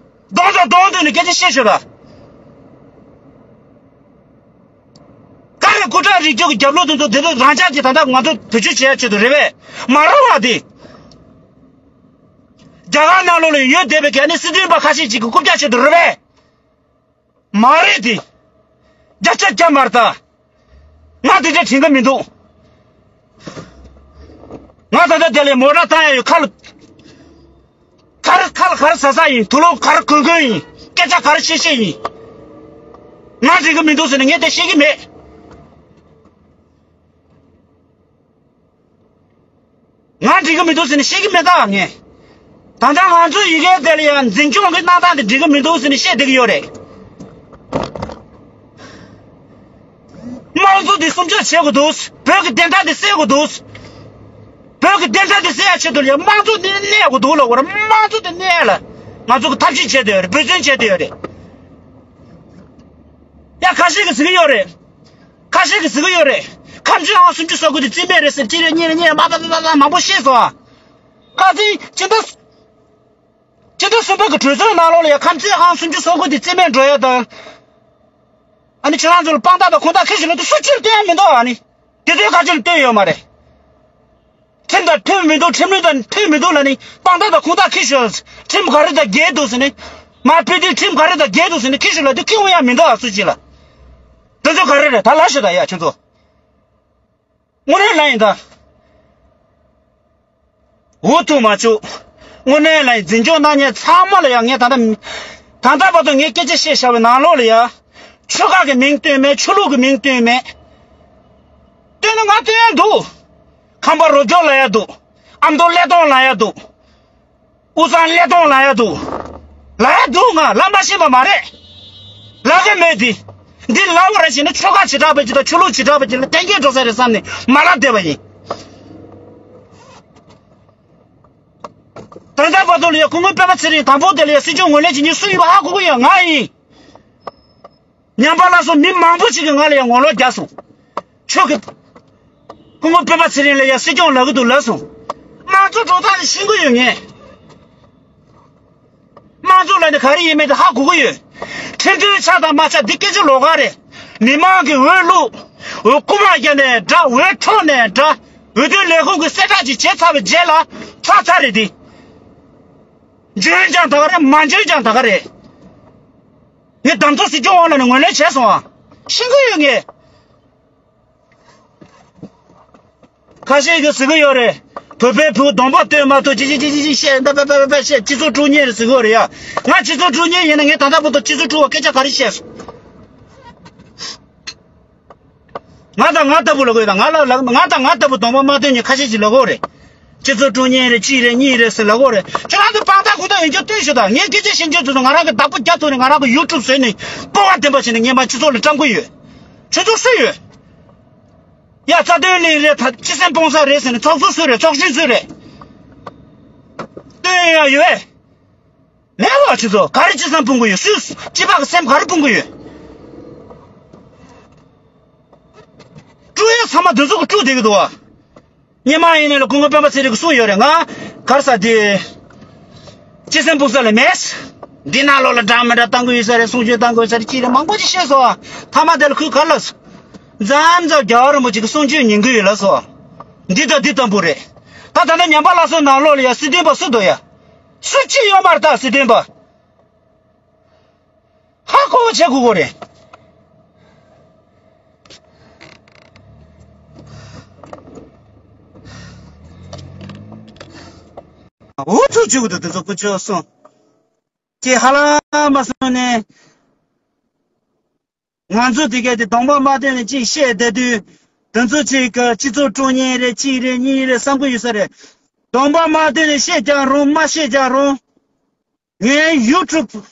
གདོང་དང་གདོང་བསྟུན་ནས་སྐད་ཆ་བཤད་ཤོག་ད། ག་རེ་སྐུ་དྲག་རིགས་རྒྱུད་ཀྱི་རྒྱབ་ལོགས་དེ་ཚོ་དེ་ཚོ་རང་ཅག་གིས་ད་ལྟ་ང་ཚོ་བེད་སྤྱོད་བྱེད་ཡ་ཆེད་དུ་རེད་པས། མ་རེད་པ་དེ། རྒྱ་གར་ནང་ལོགས་ལ་ཡོད་བསྡད་པའི་གལ་ནི་སྲིད་དོན་པ་ཁ་ཤས་ཅིག་གི་རྐུབ་བཀྱག་ཆེད་དུ་རེད་པས། མ་རེད་དེ། བརྒྱ་ཆ་བརྒྱ་མ་རེད་ད། ང་དེ་འདྲ་དྲན་གི་མི་འདུག་ང་ད་ལྟ་དེ་ལས་མོ་ཊ་བཏང་ཡ་ཡོད། ཁ་ལ། ག་རེ་ཁ་ལ་ག་རེ་ཟ་ཟ་ཡིན། དུག་ལོག་ག་རེ་གོན་གོན་ཡིན། སྐད་ཆ་ག་རེ་བཤད་བཤད་ཡིན། ང་དྲན་གི་མི་འདུག་ཟེར་ནས་ངས་དེ་བཤད་གི་མེད། ང་འགྲིག་གི་མི་འདུག་ཟེར་ནས་བཤད་ཀྱི་མེད་ད་ངས། ད་ལྟ་ང་ཚོའི་ཡི་གེ་དེ་ལ་ཡང་འཛིན་སྐྱོང་གི་གནང་སྟངས་དེ་འགྲིག་གི་མི་འདུག་ཟེར་ནས་བཤད་བསྡད་ཀྱི་ཡོད་རེད། དམངས་གཙོ་དེ་སྲུང་སྐྱོབ་བྱེད་དགོས་འདུག་བོད་ཀྱི་བདེན་མཐའ་དེ་གསལ་དགོས་འདུག་བོད་ཀྱི་བདེན་མཐའ་དེ་གསལ་ཡ་ཆེད་དུ་ལ་ཡང་དམངས་གཙོ་དེ་གནས་དགོས་འདུག་ལབ་དགོས་རེད། དམངས་གཙོ་དེ་གནས་ལ། ང་ཚོ་གི་ཐབས་ཤེས་བྱས་བསྡད་ཡོད་རེད། འབད་བརྩོན་བྱས་བསྡད་ཡོད་རེད། ཡ། ཁ་ཤས་ཀྱིས་ཟེར་གྱི་ཡོད་རེད། ཁ་ཤས་ཀྱིས་ཟེར་གྱི་ཡོད་རེད། ཁམས་ཆུ་ཨང་སུམ་ཅུ་སོ་དགུ་དེ་རྩིས་མེད་རེད་ཟེར། གཅིག་རེ་གཉིས་རེ་གཉིས་རེ་མ་པ་པ་པ་པ་མང་པོ་བཤད་སོང་ཨ། ཁ་སང་སྤྱི་ཟླ་སྤྱི་ཟླ་གསུམ་པ་གི་གྲོས་ཚོགས་ནང་ལོགས་ལ་ཡ་ཁམས་ཆུ་ཨང་སུམ་ཅུ་སོ་དགུ་དེ་རྩིས་མེད་འགྲོ་ཡ་དང་། ཨ་ནི་ཁྱེད་རང་ཚོ་ལ་དཔང་རྟགས་དང་ཁུངས་དག་ཁྱེར་ཤོག་ལབ་དུས་སུ་ཅིར་སྟོན་ཡ་མི་འདུག་ཨ་ནི་དེ་ཚོའི་ཁ་ཆེ་ལ་སྟོན་ཡོད་མ་རེད། ཁྲིམས་དང་མཐུན་མི་འདུག་ཁྲིམས་ལུགས་དང་མཐུན་མི་འདུག་ལབ་ནི་དཔང་རྟགས་དང་ཁུངས་དག་ཁྱེར་ཤོག་ཁྲིམས་ག་རེ་དང་འགལ་འདུག་ཟེར་ནི། མ་ཕི་དེ་ཁྲིམས་ག་རེ་དང་འགལ་འདུག་ཟེར་ནི་ཁྱེར་ཤོག་ལབ་དུས་ཁྱེར་འོང་ཡ་མི་འདུག་ཨ་སུ་ཅི་ལ། དེ་ཚོ་ག་རེ་རེད། ད་ལབ་ཤོག་ད་ཡ་ཁྱེད་ཚོ། དངོས་གནས་ལབ་ཡིན་ད། འུ་ཐུག་མ་བཅུག་དངོས་གནས་ལབ་ཡིན། འཛིན་སྐྱོང་གནང་མཁན་ཚང་མ་ལ་ཡ་ངས་ད་ལྟ་ད་ལྟ་བར་དུ་ངས་སྐད་ཆ་བཤད་བཞག་པའི་ནང་ལོགས་ལ་ཡ། ཆོལ་ཁ་གི་མིང་བཏོན་མེད། ཆོས་ལུགས་ཀྱི་མིང་བཏོན་མེད། བཏོན་ན་ང་བཏོན་ཡ་འདུག་ཁམས་པ་རོ་སྐྱོར་ལབ་ཡ་འདུག་ཨ་མདོ་ཀླད་སྟོང་ལབ་ཡ་འདུག་དབུས་གཙང་ཀླད་སྟོང་ལབ་ཡ་འདུག་ལབ་ཡ་འདུག་ང་ལབ་མ་ཤེས་པ་མ་རེད། ལབ་ཀྱི་མེད་དེ། འདི་ལབ་པ་རེད་ཟེར་ན་ཆོལ་ཁ་བྱེ་བྲག་པ་ཅིག་དང་ཆོས་ལུགས་བྱེ་བྲག་པ་ཅིག་ལ་གཏན་འཁེལ་འགྲོ་ས་རེད་བསམ་ནས་མ་ལབ་བསྡད་པ་ཡིན། ད་ལྟ་བར་དུ་ལ་ཡ་སྐུ་ངོ་སྤེན་པ་ཚེ་རིང་དང་པོ་དེ་ལ་ཡ་སྲིད་སྐྱོང་ངོས་ལེན་བྱེད་མཁན་སུ་ཡིན་པ་ཧ་གོ་གི་ཡོད། ང་ཡིན། ཉམས་པ་སླར་གསོ་མི་མང་པོ་ཞིག་གིས་ང་ལ་ཡང་ངོ་ལོག་རྒྱག་སོང་། ཁྱོད་ཀྱིས་སྐུ་ངོ་སྤེན་པ་ཚེ་རིང་ལ་ཡང་སྲིད་སྐྱོང་ལབ་གི་འདུག་ལབ་སོང་། དམངས་གཙོ་འགྲོ་སྟངས་ནི་ཤེས་ཀྱི་ཡོད་ངས། དམངས་གཙོ་ལབ་ནི་ག་རེ་ཡིན་མིན་དེ་ཧ་གོ་གི་ཡོད། ཁྲིམས་མཐུན་ཆགས་དང་མ་ཆགས་འདི་སྐད་ཆ་ལོགས་ཀ་རེད། མི་མང་གིས་འོས་བླུགས། འོས་རྐུ་མ་བརྒྱབ་ནས་འདྲ། འོས་འཕྲོག་ནས་འདྲ། འོས་བསྡུ་ལས་ཁུངས་ཀྱིས་གསལ་བསྒྲགས་ཅིག་བྱས་ཚར་བའི་རྗེས་ལ་ཚར་ཚར་རེད་དེ། འཇོན་ཀྱང་ད་ག་རེད། མ་འཇོན་ཀྱང་ད་ག་རེད། ངས་གདམ་ཚོགས་སྲིད་སྐྱོང་དབང་ལ་ནས་ངོས་ལེན་བྱས་སོང་ཨ། ཤེས་ཀྱི་ཡོད་ངས། ཁ་ཤས་ཀྱིས་ཟེར་གྱི་ཡོད་རེད། བོད་པའི་བུ་གདོང་པ་སྟོན་མ་ཐུབ་ཅི་ཅི་ཅི་ཅི་བཤད་འདི་པ་པ་པ་བཤད་སྤྱི་ཚོགས་དཀྲུག་མཁན་རེད་ཟེར་གྱི་ཡོད་རེད་ཡ། ང་སྤྱི་ཚོགས་དཀྲུག་མཁན་ཡིན་ན་ངས་ད་ལྟ་བར་དུ་སྤྱི་ཚོགས་དཀྲུག་པ་སྐད་ཆ་ག་རེ་བཤད་སོང་། ང་དང་ང་ལྟ་བུ་ལ་གོ་ཡོད་ད། ང་ལ་ལ་ང་དང་ང་ལྟ་བུ་གདོང་པ་མ་སྟོན་མཁན་ཁ་ཤས་ཅིག་ལ་གོ་རེད། སྤྱི་ཚོགས་དཀྲུག་མཁན་རེད། གཅིག་རེད། གཉིས་རེད་ཟེར་ལ་གོ་རེད། ཁྱོད་རང་ཚོ་དཔང་རྟགས་ཁུངས་དག་ཡོད་རྒྱུ་སྟོན་ཤོག་དང་། ངས་སྐད་ཆ་བཤད་རྒྱུ་དེ་ཚོ་ང་རང་གི་བདག་པོ་རྒྱ་ཐོག་ནས་ང་རང་གི་ཡུ་ཊུབ་བཟོས་ནས་སྤོབས་པ་ལྡན་པ་བྱས་ནས་ངས་མ་སྤྱི་ཚོགས་ལ་བཀྲམ་གི་ཡོད། ཁྱོད་ཚོ་སུ་ཡོད། ཡ་རྩ་དོན་གླིང་རེད། ད་སྤྱི་སེམས་སྤུངས་ས་རེད་ཟེར་ནས་ཚོགས་གཙོ་སུ་རེད། ཚོགས་གཞོན་སུ་རེད། སྟོན་ཡ་ཡོད། མེད་པ་ཁྱེད་ཚོ་ག་རེ་ཅི་བསམ་སྤུང་གི་ཡོད། སུས་སྤྱི་པ་གི་སེམས་ག་རེ་སྤུང་གི་ཡོད། དཀྲུག་ཡ་ཚང་མ་དེ་ཚོ་གི་དཀྲུག་བསྡད་གི་འདུག་བ། སྔོན་མ་ཡིན་ནའི་ལ་སྐུ་ངོ་སྤེན་པ་ཚེ་རིང་གིས་གསུངས་ཡོད་རེད། ང་ག་རེ་ཟ་དེ་ཅི་བསམ་སྤུང་ས་ལ་མེད། འདི་ནང་ལོགས་ལ་འདྲ་མི་འདྲ་བཏང་གི་ཡོད་ས་རེད། གསུང་ཆོས་བཏང་གི་ཡོད་ས་རེད། ཅི་རེད་མང་པོ་ཅིག་བཤད་སོང་བ། མཐའ་མ་དེ་ལ་ཁོས་ག་རེ་ལབ་སོང་། མཚམས་མཚམས་རྒྱལ་བ་རིན་པོ་ཆེ་གི་གསུང་ཆོས་ཉན་གི་ཡོད་ལབ་སོང་བ། འདི་དང་འདི་ལྟ་བུ་རེད། ད་ད་ལྟ་ཉམས་པ་སླར་གསོ་ནང་ལོགས་ལ་ཡ་སྲིད་དོན་པ་སུ་འདུག་ཡ། སུ་གཅིག་ཡོད་མ་རེད་ད་སྲིད་དོན་པ། ཧ་གོ་བ་བྱེད་དགོས་གོ་རེད། འུ་ཚུགས་བྱེད་དགོས་འདུག་དེ་ཚོ་ཀུ་ཅོ་སོང་། ཀྱེ་ཧ་ལམ་མ་སོང་ནས། ང་ཚོ་དེ་གས་དེ་གདོང་པ་མ་སྟོན་ནས་ཅིག་བཤད་བསྡད་དུས། དེ་ཚོ་ཅིག་གི་སྤྱི་ཚོགས་དཀྲུག་མཁན་རེད། ཅིག་རེད། གཉིས་རེད་བསམ་གི་ཡོད་ས་རེད། གདོང་པ་མ་སྟོན་ནས་བཤད་ཀྱང་རུང་མ་བཤད་ཀྱང་རུང་། ངའི་ཡུ་ཊུབ་བཟོས་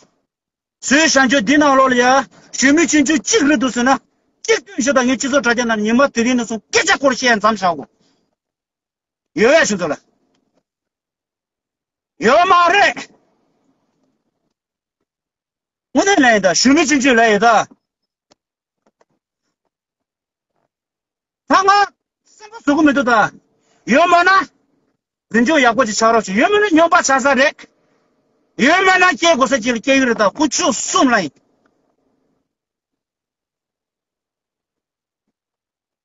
བཞག་རྒྱུ་འདི་ནང་ལོགས་ལ་ཡ་ཞུ་མི་ཆུང་ཆུང་གཅིག་རེད་འདུག་ཟེར་ན། གཅིག་སྟོན་ཤོག་དང་། ངས་སྤྱི་ཚོགས་དྲ་རྒྱ་ནང་ཉི་མ་དེ་རིང་ནས་བཟུང་སྐད་ཆ་སྐོར་བཤད་མཚམས་བཞག་གོ། ཡོད་པས་ཁྱོད་ཚོ་ལ། ཡོད་མ་རེད། དངོས་གནས་ལབ་ཡིན་ད། ཞུ་མི་ཆུང་ཆུང་ལབ་ཡིན་ད། ད་ང་སེམས་པ་བཟོ་གི་མི་འདུག་ད། ཡོད་མ་ན། འཛིན་སྐྱོང་ཡག་པོ་ཅིག་ཆགས་རོགས་བྱེད། ཡོད་མ་ན་སྨྱོན་པ་ཆགས་ས་རེད། ཡོད་མ་ན་སྐྱེ་དགོས་ས་ཅིག་ལ་སྐྱེ་གི་རེད་ད། ཀུ་ཅོ་གསུམ་ལ་ཡིན།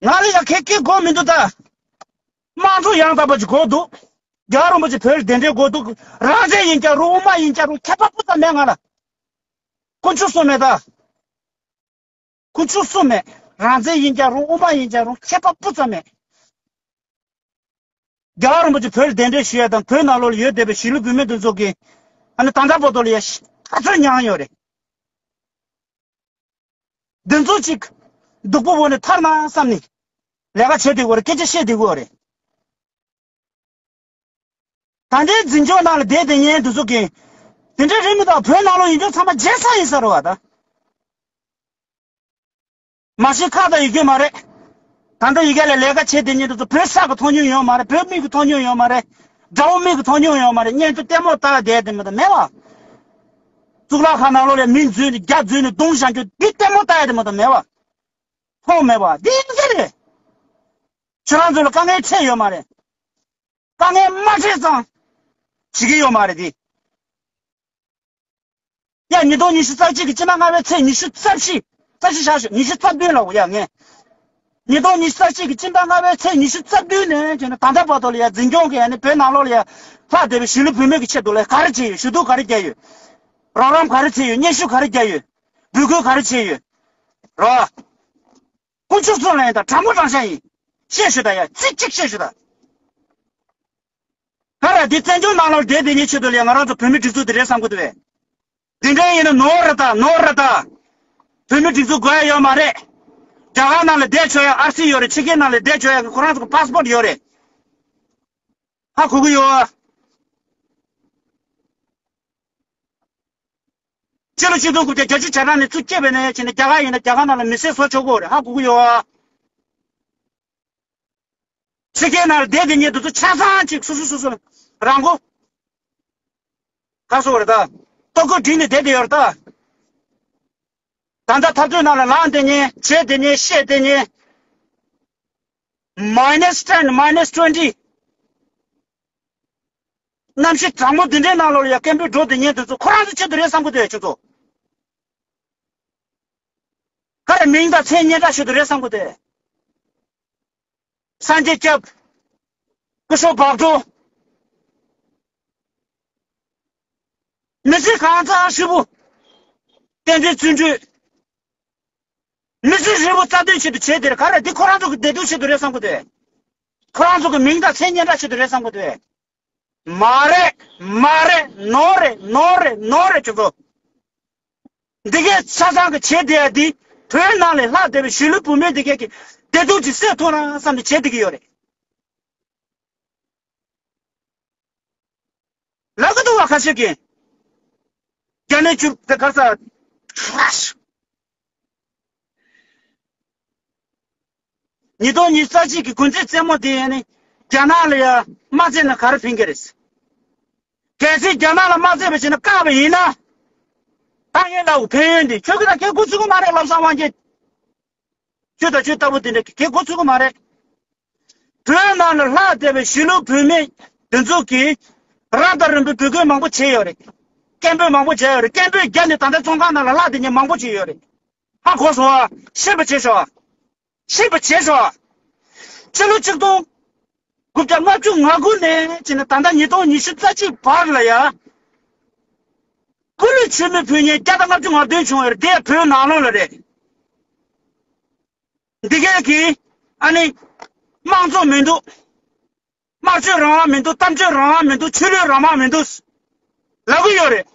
ང་ལ་ཡ་ཁེ་ཁེ་དགོས་མི་འདུག་ད། དམངས་གཙོ་ཡང་དག་པ་ཅིག་དགོས་འདུག་རྒྱལ་བ་རིན་པོ་ཆེ་བོད་ལ་གདན་འདྲེན་དགོས་འདུག་རང་བཙན་ཡིན་ཀྱང་རུང་། དབུ་མ་ཡིན་ཀྱང་རུང་། ཁྱད་པར་སྤུ་ཙམ་མེད་ང་ལ། ཀུ་ཅོ་གསུམ་མེད་ད། ཀུ་ཅོ་གསུམ་མེད། རང་བཙན་ཡིན་ཀྱང་རུང་། དབུ་མ་ཡིན་ཀྱང་རུང་། ཁྱད་པར་སྤུ་ཙམ་མེད། རྒྱལ་བ་རིན་པོ་ཆེ་བོད་ལ་གདན་འདྲེན་ཞུ་ཡ་དང་། བོད་ནང་ལོགས་ལ་ཡོད་བསྡད་པའི་གཞིས་ལུས་བོད་མི་འདི་ཚོ་གིས་ཨ་ནི་ད་ལྟ་བར་དུ་ལ་ཡ་ཤ་ཚ་མྱངས་ཡོད་རེད། འདི་ཚོ་ཅིག་སྡུག་པོ་བོ་ནས་ཐར་ན་བསམ་ནས་ལས་ཀ་བྱེད་བསྡད་ཀྱི་ཡོད་རེད། སྐད་ཆ་བཤད་བསྡད་ཀྱི་ཡོད་རེད། ད་ལྟའི་འཛིན་སྐྱོང་ནང་ལ་བསྡད་བསྡད་མཁན་འདི་ཚོ་གིས་དེ་འདྲ་རེད་མི་འདུག་བོད་ནང་ལོགས་ཡིན་ཆོག་ཚང་མ་བརྗེད་ས་ཡིན་ས་རེད་བ་ད། མ་གཞི་ཁ་དང་ཡི་གེ་མ་རེད། ད་ལྟ་ཡི་གེ་ལ་ལས་ཀ་བྱེད་བསྡད་མཁན་འདི་ཚོ་བོད་ས་གི་མཐོང་མྱོང་ཡོད་མ་རེད། བོད་མི་གི་མཐོང་མྱོང་ཡོད་མ་རེད། དགྲ་བོ་མི་གི་མཐོང་མྱོང་ཡོད་མ་རེད། སྙན་ཐོ་ལྟད་མོ་ལྟ་བསྡད་དེ་མི་འདུག་མེད་བ། གཙུག་ལག་ཁང་ནང་ལོགས་ལ་མི་འཛུལ་ནས་རྒྱ་འཛུལ་ནས་རྡུང་བཞག་རྒྱུ་འདི་ལྟད་མོ་ལྟ་ཡ་དེ་མ་གཏོགས་མེད་པ། མཐོང་མེད་པ་འདི་ཡིན་གྱི་རེད། ཁྱོད་རང་ཚོ་ལ་དཀའ་ངལ་འཕྲད་ཡོད་མ་རེད། དཀའ་ངལ་མ་འཕྲད་ཙང་བྱེད་ཀྱི་ཡོད་མ་རེད་དེ། ཡ། ཉིས་སྟོང་ཉི་ཤུ་རྩ་གཅིག་གི་སྤྱི་ཟླ་ལྔ་པའི་ཚེས་ཉི་ཤུ་རྩ་བཞི། རྩ་བཞི་བཞག་ཤོག་ཉི་ཤུ་རྩ་བདུན་ལ་འོ་ཡ་ངས། ཉིས་སྟོང་ཉི་ཤུ་རྩ་གཅིག་གི་སྤྱི་ཟླ་ལྔ་པའི་ཚེས་ཉི་ཤུ་རྩ་བདུན་ནས་བྱས་ནས་ད་ལྟ་བར་དུ་ལ་ཡ་འཛིན་སྐྱོང་གི་ཡ་ནི་བོད་ནང་ལོགས་ལ་ཡ་ལྷག་བསྡད་པའི་གཞིས་ལུས་བུད་མེད་ཀྱི་ཆེད་དུ་ལ་ག་རེ་བྱས་ཡོད། ཞུ་གཏུག་ག་རེ་བརྒྱབ་ཡོད། རོགས་རམ་ག་རེ་བྱས་ཡོད། སྙན་ཞུ་ག་རེ་བརྒྱབ་ཡོད། འབོད་སྐུལ་ག་རེ་བྱས་ཡོད། རོ། དཀོན་མཆོག་གསུམ་ལ་ཡིན་ད་དྲང་མོ་དྲང་བཞག་ཡིན། བཤད་ཤོད་ད་ཡ། ཚིག་གཅིག་བཤད་ཤོད་ད། ག་རེ་འདི་བཙན་བྱོལ་ནང་ལ་བསྡད་དེ་ཉིད་ཆེད་དུ་ལས་ང་རང་ཚོ་བོད་མི་སྒྲིག་འཛུགས་དེ་རེད་བསམ་གི་འདུག་བས། འདི་འདྲ་ཡིན་ན་ནོར་རེད་ད། ནོར་རེད་ད། བོད་མི་སྒྲིག་འཛུགས་དགོས་ཡ་ཡོད་མ་རེད། རྒྱ་གར་ནང་ལ་བསྡད་ཆོག་ཡ་ཨར་སི་ཡོད་རེད། ཕྱི་རྒྱལ་ནང་ལ་བསྡད་ཆོག་ཡ་ཁོ་རང་ཚོ་གི་པཱ་སི་པོར་ཡོད་རེད། ཧ་གོ་གི་ཡོད། ཕྱི་ལོ་ཆིག་སྟོང་དགུ་བརྒྱ་བརྒྱད་ཅུ་གྱ་གྲངས་ནས་ཚུར་སྐྱེས་པའི་ནས་བྱས་ནས་རྒྱ་གར་ཡིན་ན་རྒྱ་གར་ནང་ལ་མི་སེར་བཟོ་ཆོག་གི་རེད། ཧ་གོ་གི་ཡོད། ཕྱི་རྒྱལ་ནང་ལ་བསྡད་དེ་ཉིད་དུ་ཚོ་ཆ་ཚང་ཅིག་སོ་སོ་སོ་སོ་རང་མགོ་ག་སོ་རེད་ད། ལྟོ་གོས་བསྒྲིགས་ནས་བསྡད་དེ་ཡོད་རེད་ད། ད་ལྟ་འཐབ་རྩོད་ནང་ལ་ལངས་དེ་ཉིད་བྱེད་དེ་ཉིད་བཤད་དེ་ཉིད། མའི་ནས་ཊེན། མའི་ནས་ཊུ་ཝེན་ཊི། གནམ་གཤིས་གྲང་མོ་འདི་འདྲའི་ནང་ལོགས་ལ་ཡ་སྐད་འབོད་འགྲོ་དེ་ཉིད་དུ་ཚོ་ཁོ་རང་ཚོ་ཆེད་དུ་རེད་བསམ་གི་འདུག་ཁྱོད་ཚོ། ག་རེ་མིང་དང་མཚན་སྙན་གྲགས་ཆེད་དུ་རེད་བསམ་གི་འདུག་སངས་རྒྱས་སྐྱབས། སྐུ་ཞབས་བག་དྲོ། མི་ཚེ་གང་ཚང་ཧྲིལ་པོ། བསྟན་འཛིན་བརྩོན་འགྲུས། མི་ཚེ་ཧྲིལ་པོ་རྩ་དོན་ཆེད་དུ་བྱས་དེར་ག་རེ་འདི་ཁོ་རང་ཚོ་གི་བདེ་སྡུག་ཆེད་དུ་རེད་བསམ་གི་འདུག་ཁོ་རང་ཚོ་གི་མིང་དང་མཚན་སྙན་གྲགས་ཆེད་དུ་རེད་བསམ་གི་འདུག་མ་རེད། མ་རེད། ནོར་རེད། ནོར་རེད། ནོར་རེད་ཁྱོད་ཚོ། འདི་གས་ཆ་ཚང་གི་བྱེད་བསྡད་ཡ་འདི་བོད་ནང་ལས་ལྷག་བསྡད་པའི་གཞིས་ལུས་བུད་མེད་འདི་གས་ཀྱི་བདེ་སྡུག་ཅིག་སེལ་ཐུབ་ན་བསམ་ནས་བྱེད་བསྡད་ཀྱི་ཡོད་རེད། ལབ་གི་འདུག་བ་ཁ་ཤས་ཀྱིས། རྒྱ་ནས་བཅུ་དེ་གར་ས། ཉིས་སྟོང་ཉི་ཤུ་རྩ་གཅིག་གི་གུང་ཚིགས་རྩེད་མོ་དེ་ནི་རྒྱ་ནག་ལ་ཡ་མ་རྩེས་ན་ག་རེ་ཕན་གྱི་རེད། གལ་སྲིད་རྒྱ་ནག་ལ་མ་རྩེས་པ་བྱས་ན་བཀག་པ་ཡིན་ན། ཏང་ཡོན་ལ་ཕན་ཡོན་དེ་ཁྱོད་ཀྱི་ད་ཁྱེད་འགོ་ཚུགས་ཀྱི་མ་རེད་ལབ་སང་དབང་རྒྱལ། ཁྱོད་དང་ཁྱོད་ལྟ་བུ་དེ་འདྲ་གི་གེ་འགོ་ཚུགས་ཀྱི་མ་རེད། བོད་ནང་ལ་ལྷག་བསྡད་པའི་གཞིས་ལུས་བུད་མེད་འདི་ཚོ་གིས་རབ་དང་རིམ་པའི་འབོད་སྐུལ་མང་པོ་བྱས་ཡོད་རེད། སྐད་འབོད་མང་པོ་བྱས་ཡོད་རེད། སྐད་འབོད་བརྒྱབ་ནས་ད་ལྟ་བཙོན་ཁང་ནང་ལ་ལྷག་བསྡད་མཁན་མང་པོ་ཅིག་ཡོད་རེད། ཧ་གོ་སོང་ཨ། ཤེས་པ་བྱེད་ཤོག་ཨ། ཤེས་པ་བྱེད་ཤོག་ཨ། ཕྱི་ལོ་ཆིག་སྟོང་དགུ་བརྒྱ་ལྔ་བཅུ་ང་དགུ་ནས་བྱས་ནས་ད་ལྟ་ཉིས་སྟོང་ཉི་ཤུ་རྩ་གཅིག་བར་ལ་ཡ། སྐུ་ལུས་མཆོད་མེ་ཕུལ་མཁན་བརྒྱ་དང་ལྔ་བཅུ་ང་བདུན་བྱུང་བ་རེད། དེ་བོད་ནང་ལོགས་ལ་རེད། འདི་གས་ཀྱིས་ཨ་ནི་དམངས་གཙོ་མི་འདུག་དམངས་གཙོའི་རང་དབང་མི་འདུག་གཏམ་བརྗོད་རང་དབང་མི་འདུག་ཆོས་ལུགས་རང་དབང་མི་འདུག་ལབ་གི་ཡོད་རེད།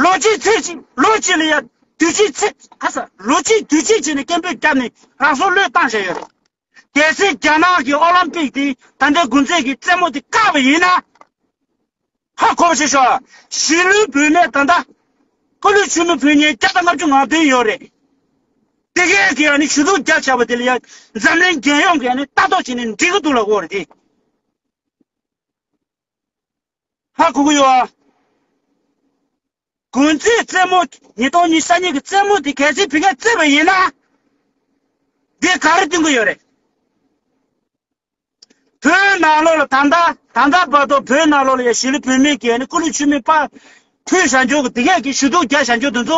ལོ་གཅིག་ཚེ་གཅིག་ལོ་གཅིག་ལ་ཡ་དུས་གཅིག་ཚེ་ཁ་ས་ལོ་གཅིག་དུས་གཅིག་བྱས་ནས་སྐད་འབོད་བརྒྱབ་ནས་རང་སྲོག་བློས་བཏང་བཞག་ཡོད་རེད། གལ་སྲིད་རྒྱ་ནག་གི་ཨོ་ལམ་པིག་དེ་ད་ལྟའི་དགུན་ཚེས་ཀྱི་རྩེད་མོ་དེ་བཀག་པ་ཡིན་ན། ཧ་གོ་བ་ཞིག་ཤོག་གཞིས་ལུས་བུད་མེད་ད་ལྟ་སྐུ་ལུས་མཆོད་མེ་ཕུལ་མཁན་བརྒྱ་དང་ལྔ་བཅུ་ང་བདུན་ཡོད་རེད། དེ་གས་ཀྱི་ཨ་ནི་ཞུ་གཏུག་རྒྱག་བྱ་བ་དེ་ལ་ཡ་འཛམ་གླིང་རྒྱལ་ཡོངས་ཀྱི་ཨ་ནི་ལྟ་རྟོག་བྱས་ནས་འགྲིག་གི་འདུག་ལབ་དགོས་རེད་དེ། ཧ་གོ་གི་ཡོད་ཨ། གུང་ཚིགས་རྩེད་མོ་ཉིས་སྟོང་ཉི་ཤུ་རྩ་གཉིས་ཀྱི་རྩེད་མོ་དེ་གལ་སྲིད་བི་གས་རྩེས་པ་ཡིན་ན། འདི་ག་རེ་སྟོན་གི་ཡོད་རེད། བོད་ནང་ལོགས་ལ་ད་ལྟ་ད་ལྟ་བར་དུ་བོད་ནང་ལོགས་ལ་ཡ་གཞིས་ལུས་བུད་མེད་ཀྱིས་ནི་སྐུ་ལུས་མཆོད་མེ་ཕར་ཕུལ་བཞག་འཇོག་གི་དེ་གས་ཀྱི་ཞུ་གཏུག་རྒྱག་བཞག་འཇོག་དེ་ཚོ་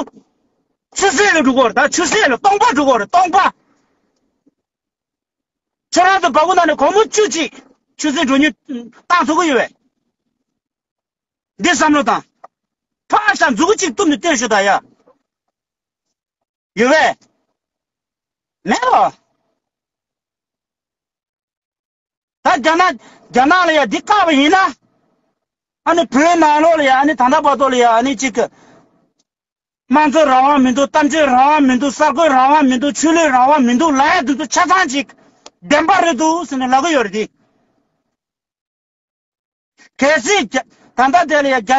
ཆུ་སྲིན་ལ་འགྲོ་གི་རེད། ད་ཆུ་སྲིན་ལ་སྟོང་པ་འགྲོ་གི་རེད། སྟོང་པ། ཁྱེད་རང་ཚོ་བ་གུ་ནང་ནས་སྒོར་མོ་བཅུ་གཅིག་ཆུ་སྲིན་འགྲོ་ཉེན་བཏང་ཐུབ་ཀྱི་ཡོད་པས། འདི་བསམ་བློ་བཏང་། ཕར་ཞང་མཛུ་གུ་གཅིག་བཏུམ་ནས་སྟོན་ཤོག་ད་ཡ། ཡོད་པས། མེད་པ། ད་རྒྱ་ནག་རྒྱ་ནག་ལ་ཡ་འདི་བཀག་པ་ཡིན་ན། ཨ་ནི་བོད་ནང་ལོགས་ལ་ཡ་ཨ་ནི་ད་ལྟ་བར་དུ་ལ་ཡ་ཨ་ནི་གཅིག་གི་དམངས་གཙོ་རང་དབང་མི་འདུག་གཏམ་བརྗོད་རང་དབང་མི་འདུག་གསར་འགོད་རང་དབང་མི་འདུག་ཆོས་ལུགས་རང་དབང་མི་འདུག་ལབ་ཡ་འདི་ཚོ་ཆ་ཚང་གཅིག་བདེན་པ་རེད་འདུག་ཟེར་ནས་ལབ་གི་ཡོད་རེད་དེ། གལ་སྲིད་རྒྱ་ད་ལྟ་དེ་ལ་ཡ་རྒྱ་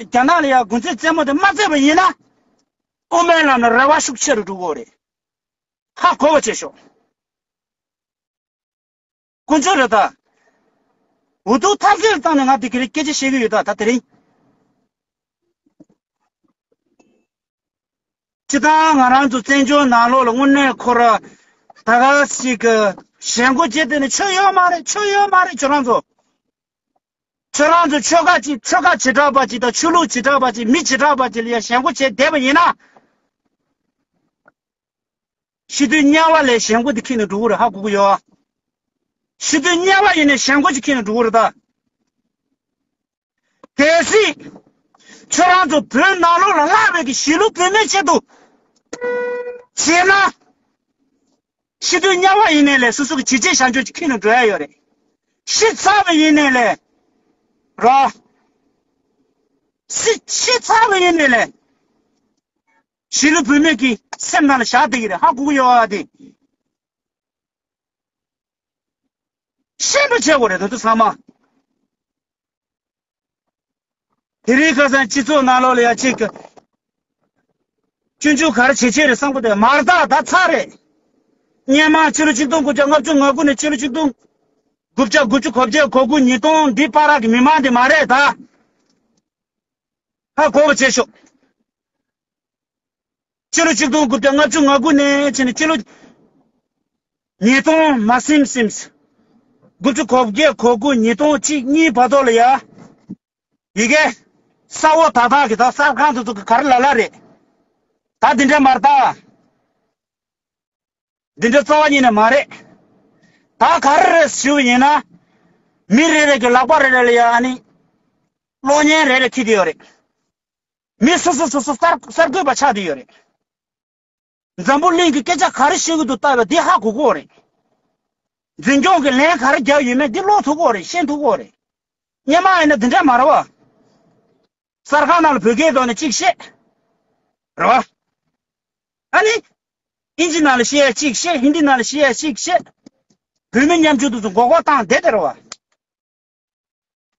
རྒྱ་ནག་ལ་ཡ་གུང་ཚིགས་རྩེད་མོ་དེ་མ་རྩེས་པ་ཡིན་ན། དབུ་མའི་ལམ་ལ་རེ་བ་ཤུགས་ཆེ་རུ་འགྲོ་གི་རེད། ཧ་གོ་བ་བྱེད་ཤོག་དཀོན་མཆོག་རེད་ད། འུ་ཐུག་ཐབས་ཟད་བཏང་ནས་ང་འདི་གི་རིགས་སྐད་ཆ་བཤད་གི་ཡོད་ད་ད་དེ་རིང་། སྤྱིར་བཏང་ང་རང་ཚོ་བཙན་བྱོལ་ནང་ལོགས་ལ་དངོས་གནས་ཁོ་ར་ད་ག་ཞིག་གི་ཞེན་ཁོག་བྱེད་དེ་ནི་ཆོ་ཡོད་མ་རེད། ཆོ་ཡོད་མ་རེད། ཁྱོད་རང་ཚོ། ཁྱོད་རང་ཚོ་ཆོལ་ཁ་ཅིག་ཆོལ་ཁ་བྱེ་བྲག་པ་ཅིག་དང་ཆོས་ལུགས་བྱེ་བྲག་པ་ཅིག་མི་བྱེ་བྲག་པ་ཅིག་ལ་ཡ་ཞེན་ཁོག་བྱས་བསྡད་པ་ཡིན་ན། ཤི་དུས་དམྱལ་བ་ལས་ཞེན་ཁོག་དེ་ཁྱེར་ནས་འགྲོ་གི་རེད། ཧ་གོ་གི་ཡོད། ཤི་དུས་དམྱལ་བ་ཡིན་ནས་ཞེན་ཁོག་ཅིག་ཁྱེར་ནས་འགྲོ་གི་རེད་ད། གལ་སྲིད། ཁྱོད་རང་ཚོ་བོད་ནང་ལོགས་ལ་ལྷག་པའི་གི་གཞིས་ལུས་བོད་མིའི་ཆེད་དུ། བྱས་ན། ཤི་དུས་དམྱལ་བ་ཡིན་ནའི་ལས་སོ་སོ་གི་བྱས་རྗེས་བྱ་འཇོག་ཅིག་ཁྱེར་ནས་འགྲོ་ཡ་ཡོད་རེད། ཤི་ཚར་བ་ཡིན་ནའི་ལས། རོ། ཤི་ཤི་ཚར་བ་ཡིན་ནའི་ལས། གཞིས་ལུས་བོད་མི་གི་སེམས་ནང་ལ་བཞག་བསྡད་ཀྱི་རེད། ཧ་གོ་གི་ཡོད་ཨ་དེ། ཤེས་པ་བྱེད་དགོས་རེད་ད་དུ་ཚང་མ། དེ་རིང་ཁ་སང་སྤྱི་ཚོགས་ནང་ལོགས་ལ་ཡ་གཅིག་གི་སྤྱོད་འཇུག་ག་རེ་བྱེད་ཆེད་རེད་བསམ་གི་འདུག་མ་རེད་ད། ད་ཚར་རེད། སྔོན་མ་ཕྱི་ལོ་ཆིག་སྟོང་དགུ་བརྒྱ་ལྔ་བཅུ་ང་དགུ་ནས་ཕྱི་ལོ་ཆིག་སྟོང་དགུ་བརྒྱ་དགུ་བཅུ་གོ་བརྒྱད་གོ་དགུ་ཉིས་སྟོང་འདི་བར་གི་མི་མང་འདི་མ་རེད་ད། ཧ་གོ་བ་བྱེད་ཤོག་སྤྱི་ལོ་ཆིག་སྟོང་དགུ་བརྒྱ་ལྔ་བཅུ་ང་དགུ་ནས་བྱས་ནས་སྤྱི་ལོ་ཉིས་སྟོང་མ་ཟིན་ཟིན། དགུ་བཅུ་གོ་བརྒྱད་གོ་དགུ་ཉིས་སྟོང་གཅིག་གཉིས་བར་དུ་ལ་ཡ། ཡི་གེ། ས་འོག་ད་དག་གི་ད་གསར་ཁང་དེ་ཚོ་གི་ག་རེ་ལ་ལ་རེད། ད་འདི་འདྲ་མ་རེད་ད། འདི་འདྲ་རྩ་བ་ཉིད་ནས་མ་རེད། ད་ག་རེ་རེད་ཞུ་བ་ཡིན་ན། མི་རེ་རེ་གི་ལག་པ་རེ་རེ་ལ་ཡ་ཨ་ནི། གློག་བརྙན་རེ་རེ་འཁྱེར་གྱི་ཡོད་རེད། མི་སོ་སོ་སོ་སོ་གསར་གསར་འགོད་པ་ཆགས་བསྡད་ཡོད་རེད། འཛམ་བུ་གླིང་གི་སྐད་ཆ་ག་རེ་བཤད་ཀྱི་འདུག་ལྟ་བ་འདི་ཧ་གོ་གི་རེད། འཛིན་སྐྱོང་གི་ལན་ག་རེ་རྒྱག་ཡོད་མེད་འདི་ཀློག་ཐུབ་ཀྱི་རེད། ཤེས་ཐུབ་ཀྱི་རེད། སྔོན་མ་ཡིན་ན་འདི་འདྲ་མ་རེད་བ། གསར་ཁང་ནང་ལ་བོད་སྐད་ཐོག་ནས་གཅིག་བཤད། རེད་བ། ཨ་ནི། ཨིན་ཇི་ནང་ལ་བཤད་ཡ་གཅིག་བཤད། ཧིན་དི་ནང་ལ་བཤད་ཡ་གཅིག་བཤད། བོད་མི་ཉམ་ཆུང་དེ་ཚོ་མགོ་སྐོར་བཏང་བསྡད་དེ་རེད་བ།